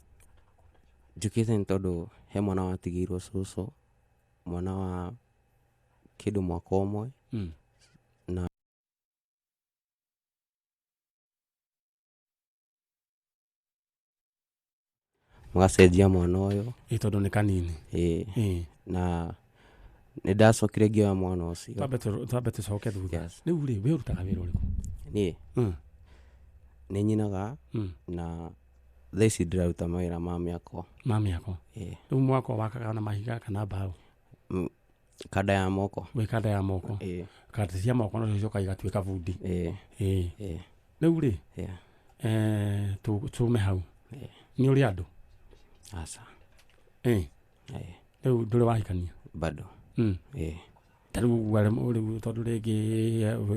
Njũkĩte nĩ tondũ he mwana watigĩirwo cũcũ, mwana wa kĩndũ mwaka ũmwe. Na magacenjia mwana ũyũ. Ĩ tondũ nĩ kanini. Ĩĩ. Ĩĩ. Na nĩ ndacokire ngĩoya mwana ũcio. Twambe tũcoke thutha. Yes. Rĩu rĩ, we ũrutaga wĩra ũrĩkũ? Niĩ nĩ nyinaga na thaa ici ndĩraruta mawĩra ma mĩako. Ma mĩako. Ĩĩ. Rĩu mwako wakaga na mahiga kana mbaũ? Kanda ya moko. Wĩ kanda ya moko. Ĩĩ. Kanda cia moko nocio icokaga igatuĩka bundi. Ĩĩ. Ĩĩ. Ĩĩ. Rĩu rĩ, Yeah. tume hau. Ĩĩ. Nĩ ũrĩ andũ? Aca. Ĩĩ. Ĩĩ. Rĩu ndũrĩ wahikania? Bado. Ĩĩ. Ta rĩu ũguo rĩu tondũ rĩngĩ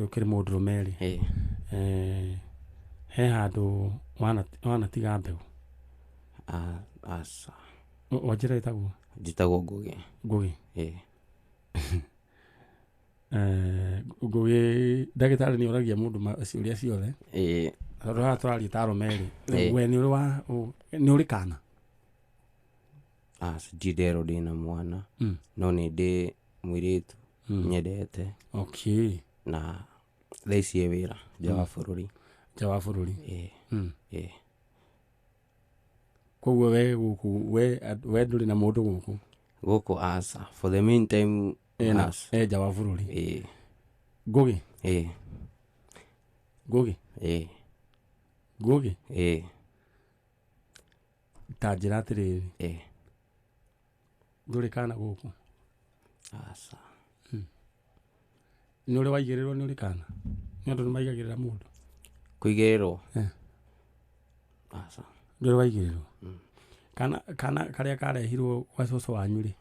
ũkĩrĩ mũndũrũme rĩ. Ĩĩ. He handũ wanatiga mbegũ? Aca. Wanjĩra ĩtagwo? Njĩtagwo Ngũgĩ. Ngũgĩ? Ĩĩ. Ngũgĩ ndagĩtarĩ nĩ oragia mũndũ ciũria ciothe. Ĩĩ. Tondũ haha tũraria ta arũme rĩ. Ĩĩ. We nĩ ũrĩ nĩ ũrĩ kana? Aca, ndirĩ nderwo ndĩna mwana. No nĩ ndĩ mũirĩtu nyendete. Okay. Na thaa ici ĩ wĩra nja wa bũrũri. Nja wa bũrũri. Ĩĩ. Ĩĩ. Koguo we gũkũ we ndũrĩ na mũndũ gũkũ? Gũkũ aca. For the meantime aca. E nja wa bũrũri. Ĩĩ. Ngũgĩ? Ĩĩ. Ngũgĩ? Ĩĩ. Ngũgĩ? Ĩĩ. Ta njĩra atĩrĩrĩ. Ĩĩ. Ndũrĩ kana gũkũ? Aca. Nĩ ũrĩ waigĩrĩrwo nĩ ũrĩ kana? Nĩ andũ nĩ maigagĩrĩra mũndũ? Kũigĩrĩrwo? Aca. Ndũrĩ waigĩrĩrwo? Kana kana karĩa karehirwo gwa cũcũ wanyu rĩ?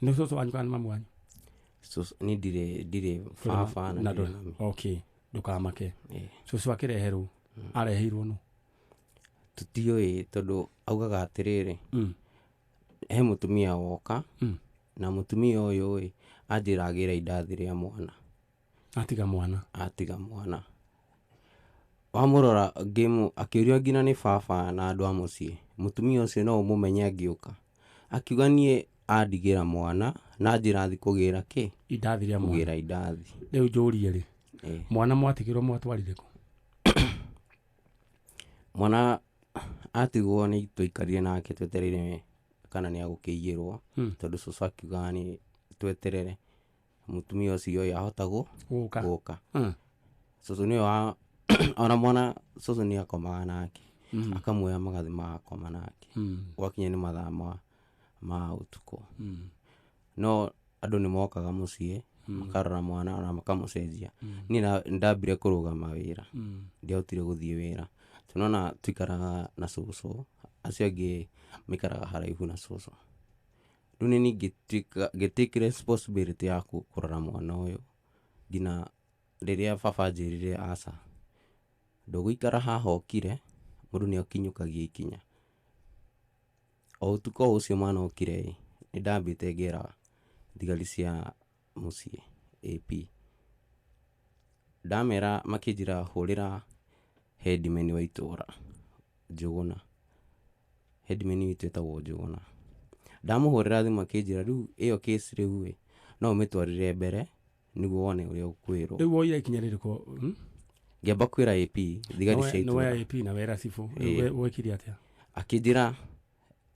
Nĩ cũcũ wanyu kana nĩ mamu wanyu? Cũcũ, niĩ ndirĩ baba na ndirĩ mami. Okay, ndũkamake. Cũcũ akĩreherwo, areheirwo nũ? Tũtiũĩ tondũ augaga atĩrĩrĩ, he mũtumia woka, na mũtumia ũyũ ĩ, anjĩra agĩra indathi rĩa mwana. Atiga mwana. Atiga mwana. Wamũrora akĩũrio nginya nĩ baba na andũ a mũciĩ, mũtumia ũcio no ũmũmenye angĩũka. Akiuga niĩ andigĩra mwana na anjĩra thiĩ kũgĩra kĩ? Indathi rĩa mwana. Kũgĩra indathi. Rĩu njũrie rĩ, mwana mwatigĩrwo mwatwarire kũ? Mwana atigwo nĩ twaikarire nake twetereire kana nĩ agũkĩiyĩrwo, tondũ cũcũ akiuga nĩ tweterere mũtumia ũcio ĩ ahota gũka. Cũcũ nĩwe wa ona mwana cũcũ nĩ akomaga nake, akamuoya magathiĩ magakoma nake. Gwakinya nĩ mathaa ma ũtukũ. No andũ nĩ mokaga mũciĩ, makarora mwana na makamũcenjia. Niĩ ndambire kũrũgama wĩra, ndiahotire gũthiĩ wĩra. Tũnona tũikaraga na cũcũ, acio angĩ maikaraga haraihu na cũcũ. Rĩu nĩ niĩ ngĩtake responsibility ya kũrora mwana ũyũ nginya rĩrĩa baba anjĩrire aca, ndũgũikara haha ũkire, mũndũ nĩ akinyũkagia ikinya. O ũtukũ o ũcio mwana okire ĩ, nĩ ndambĩte ngera thigari cia mũciĩ AP. Ndamera makĩnjĩra hũrĩra headman wa itũra Njũgũna. Headman witũ etagwo Njũgũna. Ndamũhũrĩra thimũ akĩnjĩra rĩu ĩyo case rĩu ĩ, no ũmĩtwarĩre mbere nĩguo wone ũrĩa ũkwĩrwo. Rĩu woire ikinya rĩrĩkũ? Ngĩamba kwĩra AP, thigari cia Nĩ woya itũra. AP na wera cibũ. Rĩu wekire atĩa? Akĩnjĩra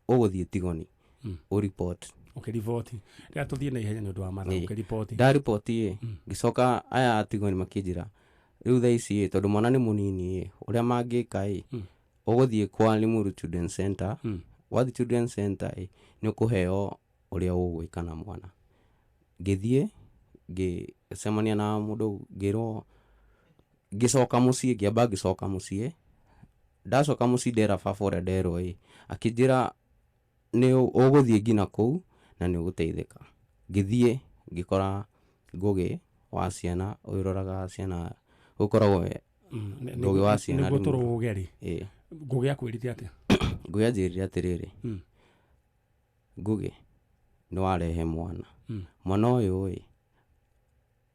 ũgũthiĩ Tigoni, ũripoti. Ũkĩriboti. Rĩrĩa tũthiĩ na ihenya nĩ ũndũ wa mathaa, ũkĩriboti. Ndariboti ĩ, ngĩcoka aya a Tigoni makĩnjĩra rĩu thaa ici ĩ, tondũ mwana nĩ mũnini ĩ, ũrĩa mangĩka ĩ, ũgũthiĩ kwa Limuru Children Center. Wathiĩ Children Center ĩ, nĩ ũkũheo ũrĩa ũgwĩka na mwana. Ngĩthiĩ, ngĩcemania na mũndũ, ngĩrwo, ngĩcoka mũciĩ, ngĩamba ngĩcoka mũciĩ. Ndacoka mũciĩ ndera baba ũrĩa nderwo ĩ, akĩnjĩra nĩ ũgũthiĩ nginya kũu na nĩ ũgũteithĩka. Ngĩthiĩ ngĩkora Ngũgĩ wa ciana, ũyũ ũroraga ciana, gũkoragwo Ngũgĩ wa ciana Nĩguo rĩmwe. tũrũge rĩ. Ĩĩ. Ngũgĩ akwĩrire atĩa? Ngũgĩ anjĩrire atĩrĩrĩ, Ngũgĩ nĩ warehe mwana. Mwana ũyũ ĩ,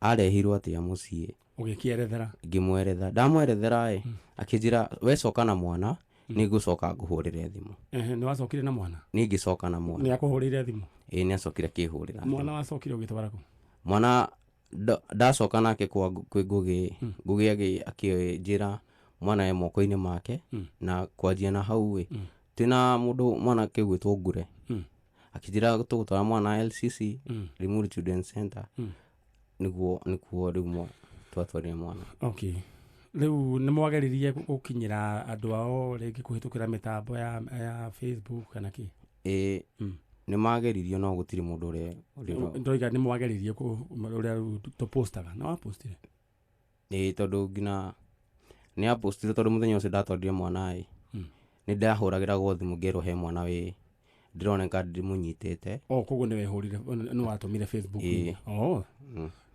Arehirwo atĩa mũciĩ? Ũgĩkĩerethera? Ngĩmwerethera. Ndamwerethera ĩ, akĩnjĩra wecoka na mwana nĩngũcoka ngũhũrĩre thimũ. Ehe, nĩ wacokire na mwana? Niĩ ngĩcoka na mwana. Nĩ akũhũrĩire thimũ? Ĩĩ, nĩ acokire akĩhũrĩra. Mwana wacokire ũgĩtwara kũ? Mwana ndacoka nake kwa kwĩ Ngũgĩ, Ngũgĩ akĩnjĩra mwana e moko-inĩ make, na kwanjia na hau ĩ, twĩna mũndũ mwanake ũgwĩtwo Ngure. Akĩnjĩra tũgũtwara mwana LCC, Limuru Children's Center, nĩguo nĩkuo rĩu twatwarire mwana. Okay. Rĩu nĩ mwageririe gũkinyĩra andũ ao rĩngĩ kũhĩtũkĩra mĩtambo ya Facebook kana kĩ? Ĩĩ, nĩ mageririo no gũtirĩ mũndũ ũrĩa Ndoiga nĩ mwageririe ũrĩa rĩu tũpostaga. Nĩ wapostire? Ĩĩ, tondũ nginya nĩ apostire tondũ mũthenya ũcio ndatwarire mwana ĩ, nĩ ndahũragĩragwo thimũ ngerwo he mwana wĩ ndĩroneka ndĩmũnyitĩte. Oh, koguo nĩ wehũrire, nĩ watũmire Facebook. Ĩĩ. Oh,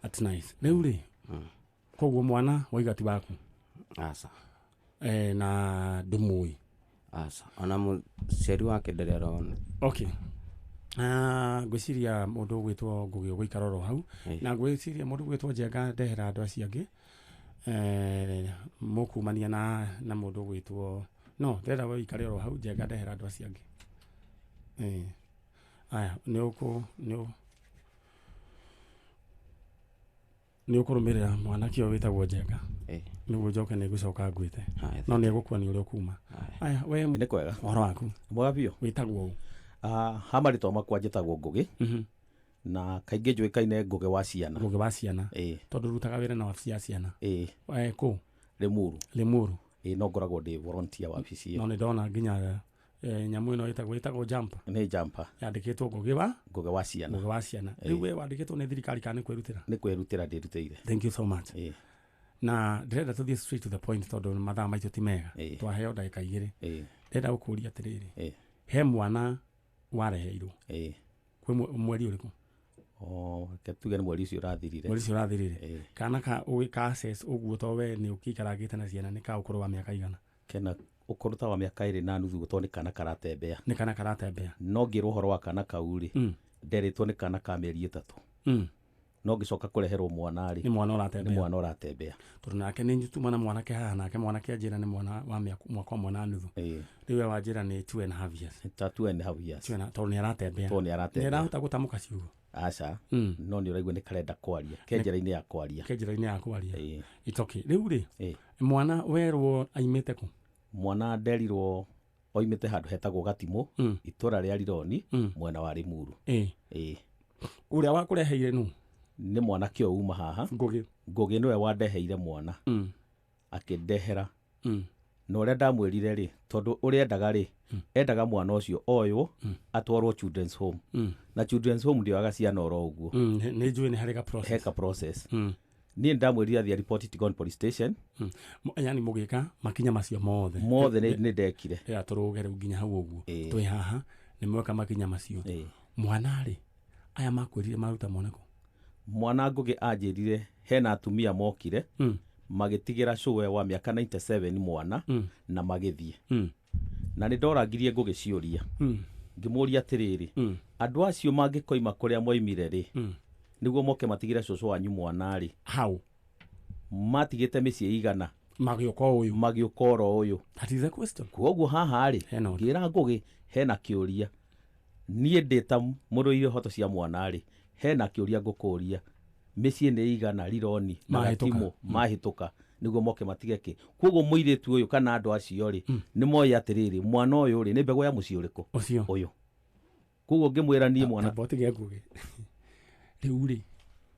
that's nice. Rĩu rĩ, koguo mwana waiga ti waku? Aca. Na ndũmũĩ? Aca. Ona mũciari wake ndarĩ arona. Okay. Ngwĩciria mũndũ ũgwĩtwo Ngũgĩ ũgũikara oro hau. Na ngwĩciria mũndũ ũgwĩtwo Njenga ndehera andũ acio angĩ. Mũkumania na mũndũ ũgwĩtwo no ndĩrenda ũikare oro hau Njenga ndehera andũ acio angĩ. Aya, nĩ ũkũrũmĩrĩra mwanake ũyũ wĩtagwo Njenga. Nĩguo njoke nĩ ngũcoka ngwĩte. No nĩ egũkuonia ũrĩa ũkuma. Aya, we Nĩ kwega. Ũhoro waku? Mwega biũ. Wĩtagwo ũ? Ha marĩtwa makwa njĩtagwo Ngũgĩ. Na kaingĩ njũĩkaine Ngũgĩ wa ciana. Ngũgĩ wa ciana. Ĩĩ. Tondũ rutaga wĩra na wabici ya ciana. Ĩĩ. Kũ? Limuru. Limuru. Ĩĩ, no ngoragwo ndĩ volunteer wabici ĩyo. No nĩ ndona nginya nyamũ ĩno ĩtagwo jumper. Nĩ jumper. Yandĩkĩtwo Ngũgĩ wa? Ngũgĩ wa ciana. Ngũgĩ wa ciana. Rĩu we wandĩkĩtwo nĩ thirikari kana nĩ kwĩrutĩra? Nĩ kwĩrutĩra ndĩrutĩire. Thank you so much. Ĩĩ. Na ndĩrenda tũthiĩ straight to the point tondũ mathaa maitũ ti mega. Twaheo ndagĩka igĩrĩ. Ndĩrenda gũkũria atĩrĩrĩ. He mwana wareheirwo. Kwĩ mweri ũrĩkũ? Oh, reke tuge nĩ mweri ũcio ũrathirire. Mweri ũcio ũrathirire. Kana ka ũgĩka access ũguo to we nĩ ũkĩikarangĩte na ciana nĩ ka ũkũrũ wa mĩaka igana? Kena ũkũrũ ta wa mĩaka ĩrĩ na nuthu tondũ nĩ kana karatembea. Nĩ kana karatembea. No ngĩrwo ũhoro wa kana kau rĩ, nderĩtwo nĩ kana ka mĩeri 3. No ngĩcoka kũreherwo mwana rĩ, Nĩ mwana ũratembea. Nĩ mwana ũratembea. Tondũ nake nĩ tuma na mwanake haha, nake mwanake anjĩra nĩ mwana wa mwaka ũmwe na nuthu. Rĩu we wanjĩra nĩ 2.5 years. Ta 2.5 years. Two and a, tondũ nĩ aratembea. Tondũ nĩ aratembea. Nĩ arahota gũtamũka ciugo? Aca. No nĩ ũraigua nĩ karenda kwaria. Ke njĩra-inĩ ya kwaria. Ke njĩra-inĩ ya kwaria. It's okay. Rĩu rĩ, mwana werwo aimĩte kũ? Mwana nderirwo oimĩte handũ hetagwo Gatimũ, itũra rĩa Rironi, mwena wa Limuru. Ũrĩa wakũreheire nũ? Nĩ mwanake ũyũ uma haha. Ngũgĩ. Ngũgĩ nĩwe wandeheire mwana. Akĩndehera. Na ũrĩa ndamwĩrire rĩ, tondũ ũrĩa endaga rĩ, endaga mwana ũcio oywo, atwarwo children's home. Na children's home ndĩoyaga ciana oro ũguo. Nĩ njũĩ nĩ harĩ ka process. He ka process. Niĩ ndamwĩrire athiĩ report Tigoni police station. Yani mũgĩka makinya macio mothe. Mothe nĩ ndekire. Rĩrĩa tũrũge rĩu nginya hau ũguo. Twĩ haha, nĩ mweka makinya macio. Mwana rĩ, aya makwĩrire maruta mwana kũ? Mwana Ngũgĩ anjĩrire hena atumia mokire, magĩtigĩra cũwe wa mĩaka 97 mwana, na magĩthiĩ. Na nĩ ndorangirie Ngũgĩ ciũria. Ngĩmũria atĩrĩrĩ, andũ acio mangĩkoima kũrĩa moimire rĩ, nĩguo moke matigĩre cũcũ wanyu mwana rĩ. How? Matigĩte mĩciĩ igana. Magĩũka ũyũ. Magĩũka oro ũyũ. That is the question. Kwoguo haha rĩ, ngĩra Ngũgĩ hena kĩũria. Niĩ ndĩ ta mũrũi ihoto cia mwana rĩ, hena kĩũria ngũkũria. Mĩciĩ nĩ igana Rironi na Gatimũ mahĩtũka nĩguo moke matige kĩ. Kwoguo mũirĩtu ũyũ kana andũ acio rĩ, nĩ moĩ atĩrĩrĩ, mwana ũyũ rĩ, nĩ mbegũ ya mũciĩ ũrĩkũ? Ũcio. Ũyũ. Kwoguo ngĩmwĩra niĩ mwana. Tamba ũtige Ngũgĩ. Rĩu rĩ,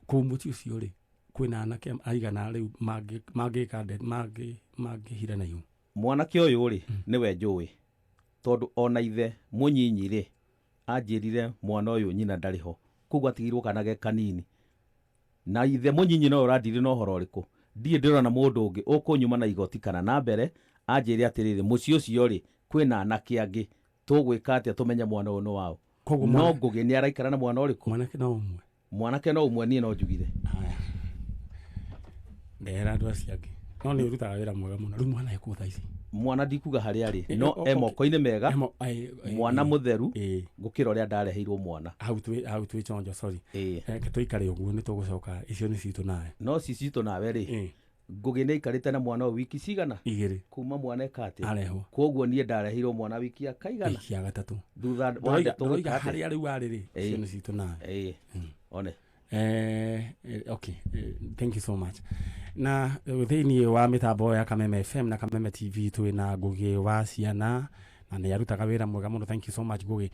kũu mũciĩ ũcio rĩ, kwĩna anake aigana rĩu mangĩka mangĩhira na ihu? Mwanake ũyũ rĩ, nĩwe njũĩ. Tondũ ona ithe mũnyinyi rĩ, anjĩrire mwana ũyũ nyina ndarĩ ho. Kwoguo atigirwo kana ge kanini. Na ithe mũnyinyi no ũrandire na ũhoro ũrĩkũ? Ndirĩ ndĩrona mũndũ ũngĩ ũkũnyuma na igoti kana na mbere, anjĩre atĩrĩrĩ, mũciĩ ũcio rĩ, kwĩna anake angĩ. Tũgwĩka atĩa tũmenye mwana ũyũ nĩ wao? Koguo No Ngũgĩ nĩ araikara na mwana ũrĩkũ? Mwanake no ũmwe. Mwanake no ũmwe, niĩ no njugire. Haya. Ndehera andũ acio angĩ. No nĩ ũrutaga wĩra mwega mũno. Rĩu mwana ekũ thaa ici? Mwana ndikuga harĩa arĩ, no e moko-inĩ mega, mwana mũtheru gũkĩra ũrĩa ndareheirwo mwana. Hau twĩ chonjo, sorry. Reke tũikare ũguo, nĩ tũgũcoka icio nĩ citũ nawe. No ci citũ nawe rĩ, Ngũgĩ nĩ aikarĩte na mwana ũyũ wiki cigana? 2. Kuma mwana eka atĩa? Arehwo. Koguo niĩ ndareheirwo mwana wiki ya kaigana? Wiki ya 3. Thutha wa ndeto gwĩka harĩa rĩu arĩ rĩ, icio nĩ citũ nawe. One. Okay, thank you so much. Na thĩinĩ wa mĩtambo ya Kameme FM na Kameme TV twĩna Ngũgĩ wa ciana na nĩ arutaga wĩra mwega mũno. Thank you so much Ngũgĩ.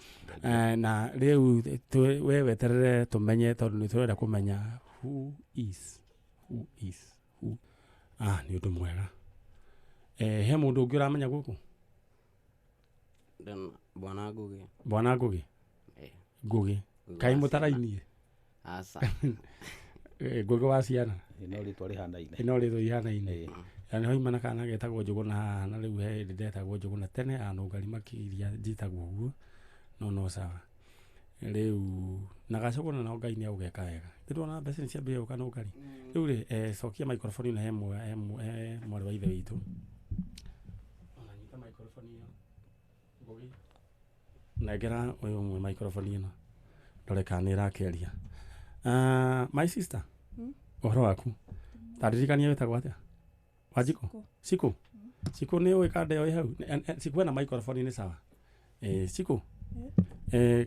Na rĩu we weterere tũmenye, tondũ nĩ tũrenda kũmenya who is who. Nĩ ũndũ mwega. He mũndũ ũngĩ ũramenya gũkũ? Bwana Ngũgĩ. Bwana Ngũgĩ? Ngũgĩ. Kaĩ mũtarainie? Aca. Ngũgĩ wa ciana. No rĩtwa rĩhanaine. No rĩtwa rĩhanaine. Na nĩho imana kana getagwo Njũgũna haha, na rĩu he hĩndĩ ndetagwo Njũgũna tene, anũngari makĩria njĩtagwo ũguo, no sawa. Rĩu na gacũgũna no Ngai nĩ agũgeka wega. Nĩndĩrona mbeca nĩ ciambĩrĩria gũka nũngari. Rĩu rĩ, cokia microphone ĩno he mwarĩ wa ithe witũ. Ona nyita microphone ĩyo. Ngũgĩ. Nengera ũyũ ũmwe microphone ĩno. Ndore kana nĩ ĩrakĩaria. My sister, ũhoro waku? Taririkania wĩtagwo atĩa? Wanjikũ? Cikũ? Cikũ nĩ ũĩ kanda ĩyo ĩ hau? Cikũ ena microphone nĩ sawa. Cikũ?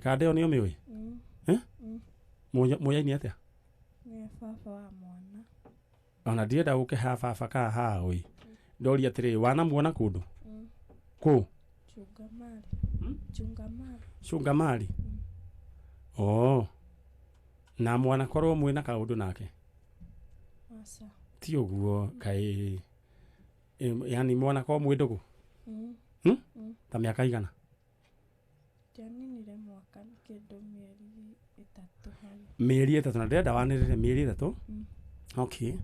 Kanda ĩyo nĩ ũmĩũĩ? Mũyaini atĩa? Nĩ baba wa mwana. Ona ndienda ũke ha baba ka ha ũĩ. Ndoria atĩrĩrĩ, wanamuona kũndũ? Kũ? Chungamari. Chungamari. Chungamari? Oh. Na mwana korwo mwĩna kaũndũ nake? Aca. Ti ũguo kaĩ, yani mwana korwo mwĩ ndũgũ? Ta mĩaka igana? Ndianinire mwaka kĩndũ mĩeri 3 hau. Mĩeri 3, na ndĩrenda wanĩrĩre mĩeri 3? Okay.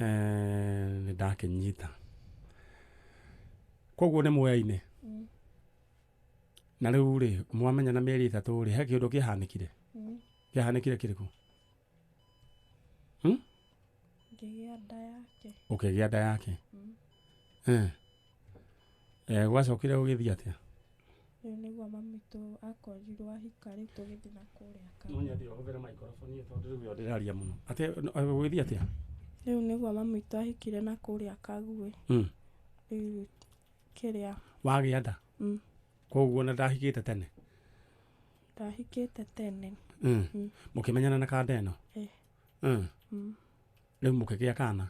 Nĩ ndakĩnyita. Koguo nĩ muoyaine? Na rĩu rĩ, mwamenyana mĩeri 3 rĩ, he kĩũndũ kĩhanĩkire? Kĩhanĩkire kĩrĩkũ? Ngĩgĩa nda yake. Ũkĩgĩa nda yake? Gwacokire gũgĩthiĩ atĩa? Rĩu nĩguo mami witũ akorirwo ahika, rĩu tũgĩthiĩ na kũrĩa. No nyende ũhũthĩre microphone ĩyo tondũ rĩu ĩyo ndĩraria mũno. Atĩ gũgĩthiĩ atĩa? Rĩu nĩguo mami witũ ahikire na kũrĩa Kaguĩ. Rĩu kĩrĩa. Wagĩa nda? Koguo na ndahikĩte tene? Ndahikĩte tene. Mũkĩmenyana na kanda ĩno? Rĩu mũkĩgĩa kana?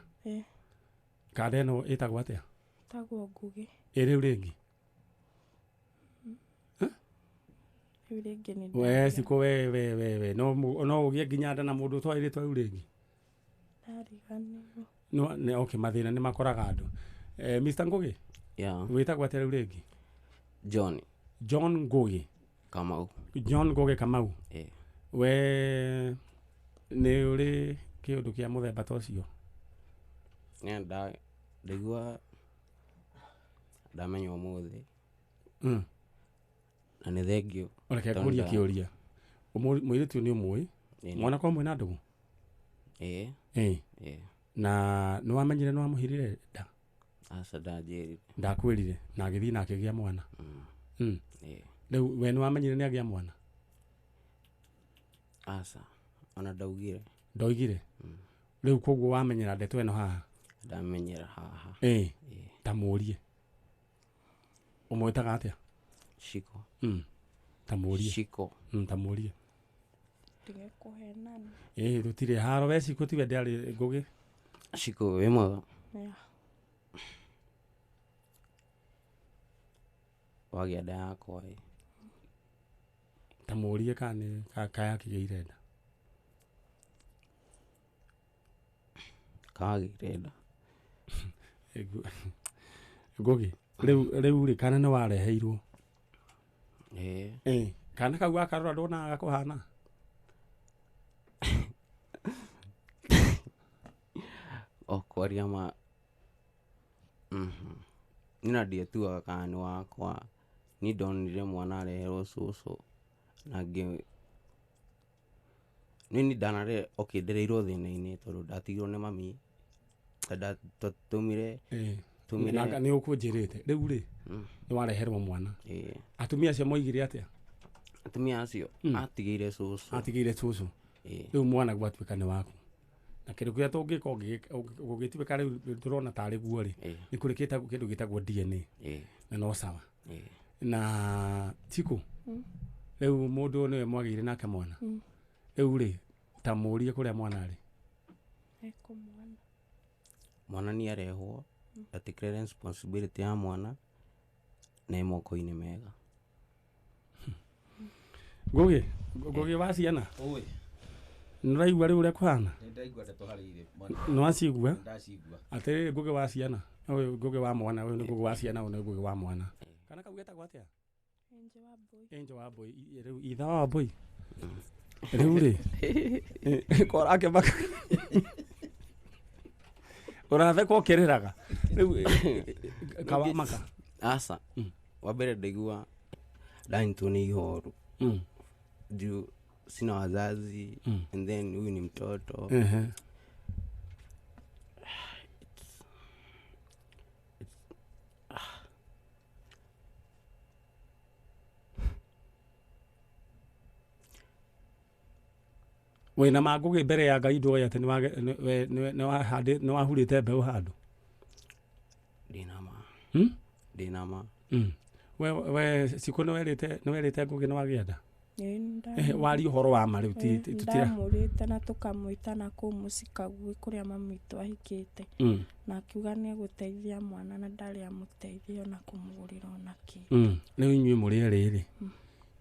Kanda ĩno ĩtagwo atĩa? Ĩtagwo Ngũgĩ. Ĩ rĩu rĩngĩ? Rĩu rĩngĩ nĩ we Cikũ, we no ũgĩe nginya nda na mũndũ ũtoĩ rĩtwa rĩu rĩngĩ? Ndariganĩrwo. No okay, mathĩna nĩ makoraga andũ. Mr. Ngũgĩ? Yeah. Wĩtagwo atĩa rĩu rĩngĩ? John. John Ngũgĩ. Kamau. John Ngũgĩ Kamau. We nĩ ũrĩ kĩũndũ kĩa mũthemba ta ũcio? Ndaigua ndamenya ũmũthĩ. Na nĩ thengio. Reke ngũrie kĩũria. Mũirĩtu ũyũ nĩ ũmũĩ? Mwana korwo mwĩna ndũgũ? Na nĩ wamenyire nĩ wamũhirire nda? Aca, ndanjĩrire. Ndakwĩrire na agĩthiĩ na akĩgĩa mwana? Rĩu we nĩ wamenyire nĩ agĩa mwana? Aca, ona ndaugire. Ndoigire? Rĩu koguo wamenyera ndeto ĩno haha? Ndamenyera haha. Ta mũrie. Ũmwĩtaga atĩa? Shiko. Ta mũrie. Shiko. Ta mũrie. Ndige kũhenana. Tũtirĩ haro we Shiko, tiwe ndĩarĩ Ngũgĩ. Shiko wĩ mwega? Yeah. Wagĩa nda yakwa ĩ. Ta mũrie kana nĩ kayakĩgĩire nda. Kagĩire nda. Ngũgĩ, rĩu rĩ, kana nĩ wareheirwo? Kana kau wakarora ndonaga gakũhana? O kwaria ma niĩ na ndietuaga kana nĩ wakwa. Niĩ ndonire mwana areherwo cũcũ na ngĩ niĩ ndanare okay, ndereirwo thĩna-inĩ tondũ ndatigirwo nĩ mami. Twatumire tumire Nĩ ũkũnjĩrĩte rĩu rĩ nĩ wareherwo mwana. Atumia acio moigire atĩa? Atumia acio atigĩire cũcũ. Atigĩire cũcũ. Rĩu mwana gwatuĩka nĩ waku. Na kĩndũ kĩrĩa tũngĩka ũngĩtuĩka rĩu tũrona tarĩ guo rĩ nĩ kũrĩ kĩndũ gĩtagwo DNA. Na no sawa. Na Chiku rĩu mũndũ nĩwe mwagĩire nake mwana. Rĩu rĩ ta mũrie kũrĩa mwana arĩ. Eko mwana. Mwana nĩ arehwo atikire responsibility ya mwana na ĩ moko-inĩ mega. Ngũgĩ, Ngũgĩ wa ciana. Oi. Nĩ ũraigua rĩu ũrĩa kũhana? Nĩ ndaigua ndeto harĩ irĩ. Nĩ wacigua? Ndacigua. Atĩrĩrĩ Ngũgĩ wa ciana, ũyũ Ngũgĩ wa mwana, ũyũ nĩ Ngũgĩ wa ciana, ũyũ nĩ Ngũgĩ wa mwana. Kana kau getagwo atĩa? Angel wa Mbui. Angel wa Mbui, rĩu itha wa Mbui. Rĩu rĩ korake maka ũratheka ũkĩrĩraga rĩu kawamaka. Aca. Wa mbere ndaigua ndanyitwo nĩ ihoru. Juu sina wazazi and then huyu ni mtoto. Wĩna ma Ngũgĩ mbere ya Ngai ndũĩ atĩ nĩ wahurĩte mbeũ handũ? Ndĩna ma. Ndĩna ma. We Cikũ nĩ werĩte Ngũgĩ nĩ wagĩa nda? Warie ũhoro wa ma rĩu tũtira. Ndamũrĩte na tũkamwĩta na kũu mũciĩ Kaguĩ kũrĩa mami witũ ahikĩte. Na akiuga nĩ egũteithia mwana na ndarĩ amũteithia ona kũmũgũrĩra ona kĩ. Rĩu inyuĩ mũrĩ erĩ rĩ,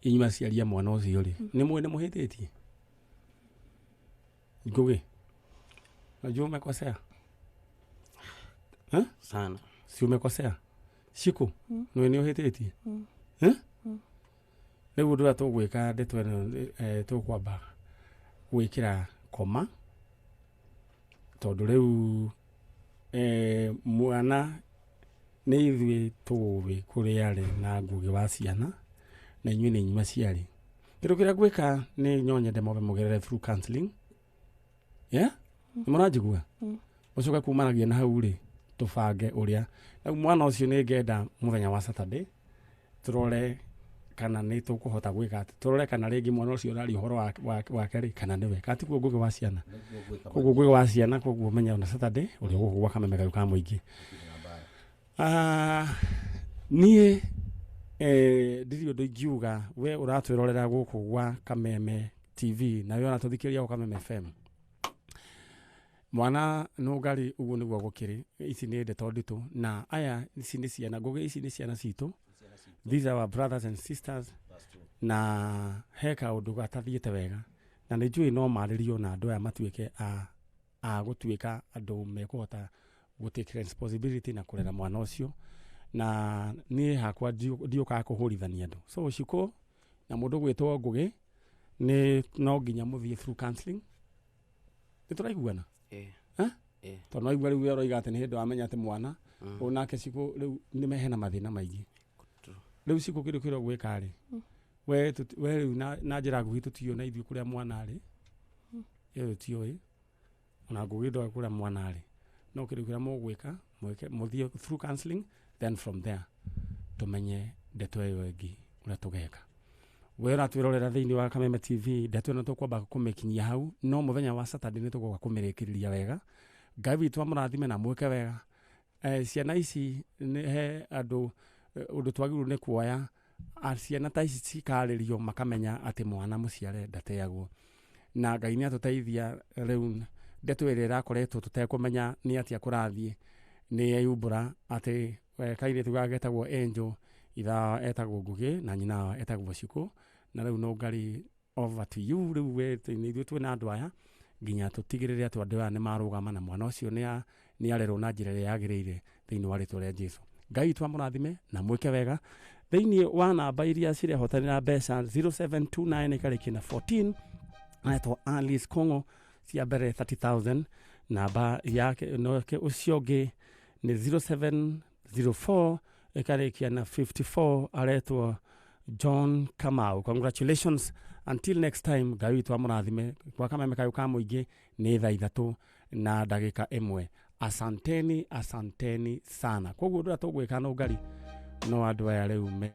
inyuĩ aciari a mwana ũcio rĩ, nĩ mũĩ nĩ mũhĩtĩtie? Ngũgĩ, unajua umekosea? Sana. Si umekosea? Cikũ, nĩ nĩ ũhĩtĩtie? Rĩu ũndũ ũrĩa tũgwĩka ndeto ĩno tũkwamba gwĩkĩra koma tondũ rĩu mwana nĩ ithuĩ tũĩ kũrĩa arĩ na Ngũgĩ wa ciana na inyuĩ nĩ inyuĩ aciari. Kĩndũ kĩrĩa ngwĩka nĩ no nyende mwambe mũgerere through counseling. Yeah? Nĩ mũranjigua? Mũcoke kumanagia na hau rĩ tũbange ũrĩa. Rĩu mwana ũcio nĩ ngenda mũthenya wa Saturday tũrore kana nĩ tũkũhota gwĩka atĩ, tũrore kana rĩngĩ mwana ũcio ũraria ũhoro wake rĩ kana nĩwe. Kana tiguo Ngũgĩ wa ciana? Koguo Ngũgĩ wa ciana, koguo menya ona Saturday ũrĩa gũkũ gwa Kameme Kayũ ka mũingĩ. Niĩ ndirĩ ũndũ ingiuga we ũratwĩrorera gũkũ gwa Kameme TV na we ũratũthikĩrĩria gwa Kameme FM. Mwana nũngari ũguo nĩguo gũkĩrĩ. Ici nĩ ndeto nditũ na aya ici nĩ ciana Ngũgĩ, ici nĩ ciana citũ. These are our brothers and sisters. Na he kaũndũ gatathiĩte wega na nĩ njũĩ no marĩrio na andũ aya matuĩke a gũtuĩka andũ mekũhota gũ take responsibility na kũrera mwana ũcio. Na niĩ hakwa ndiũkaga kũhũrithania andũ. So Cikũ na mũndũ gwĩtwo Ngũgĩ nĩ no nginya mũthiĩ through counseling. Nĩ tũraiguana? Tondũ no aigua rĩu we ũroiga atĩ nĩ hĩndĩ wamenya atĩ mwana onake Cikũ rĩu nĩ hena mathĩna maingĩ. Rĩu Cikũ kĩndũ kĩrĩa ũgwĩka rĩ, we rĩu na njĩra nguhĩ tũtiũĩ na ithuĩ kũrĩa mwana arĩ, ĩyo tũtiũĩ, ona Ngũgĩ ndoĩ kũrĩa mwana arĩ. No kĩndũ kĩrĩa mũgwĩka, mũthiĩ through counseling, then from there tũmenye ndeto ĩyo ĩngĩ ũrĩa tũgeka. We ũratwĩrorera thĩinĩ wa Kameme TV, ndeto ĩno tũkwamba kũmĩkinyia hau, no mũthenya wa Saturday nĩ tũgũka kũmĩrĩkĩrĩria wega. Ngai witũ amũrathime na mwĩke wega. Ciana ici nĩ he andũ ũndũ twagĩrĩirwo nĩ kuoya. Ciana ta ici cikarĩrio makamenya atĩ mwana mũciare ndateagwo. Na Ngai nĩ atũteithia rĩu ndeto ĩrĩa ĩrakoretwo tũtekũmenya nĩ atĩa kũrathiĩ nĩ yaumbũra atĩ kairĩtu gaka getagwo Angel, itha etagwo Ngũgĩ na nyina etagwo Cikũ. Na rĩu no ngari over to you rĩu we nĩ ithuĩ twĩna andũ aya nginya tũtigĩrĩre atĩ andũ aya nĩ marũgama na mwana ũcio nĩ arerwo na njĩra ĩrĩa yagĩrĩire thĩinĩ wa rĩtwa rĩa Jesũ. Ngai witũ amũrathime na mwĩke wega. Thĩinĩ wa namba iria cirehotanĩra mbeca 0729 ĩkarĩkia na 14 aretwo Alice Kongo cia mbere 30,000, namba yake noke ũcio ũngĩ nĩ 0704 ĩkarĩkia na 54 aretwo John Kamau. Congratulations. Until next time, Ngai witũ amũrathime. Kwa Kameme Kayũ ka mũingĩ nĩ thaa 3 na ndagĩka 1. Asanteni, asanteni sana. Koguo ũndũ ũrĩa tũgwĩka nũngari no andũ aya rĩu me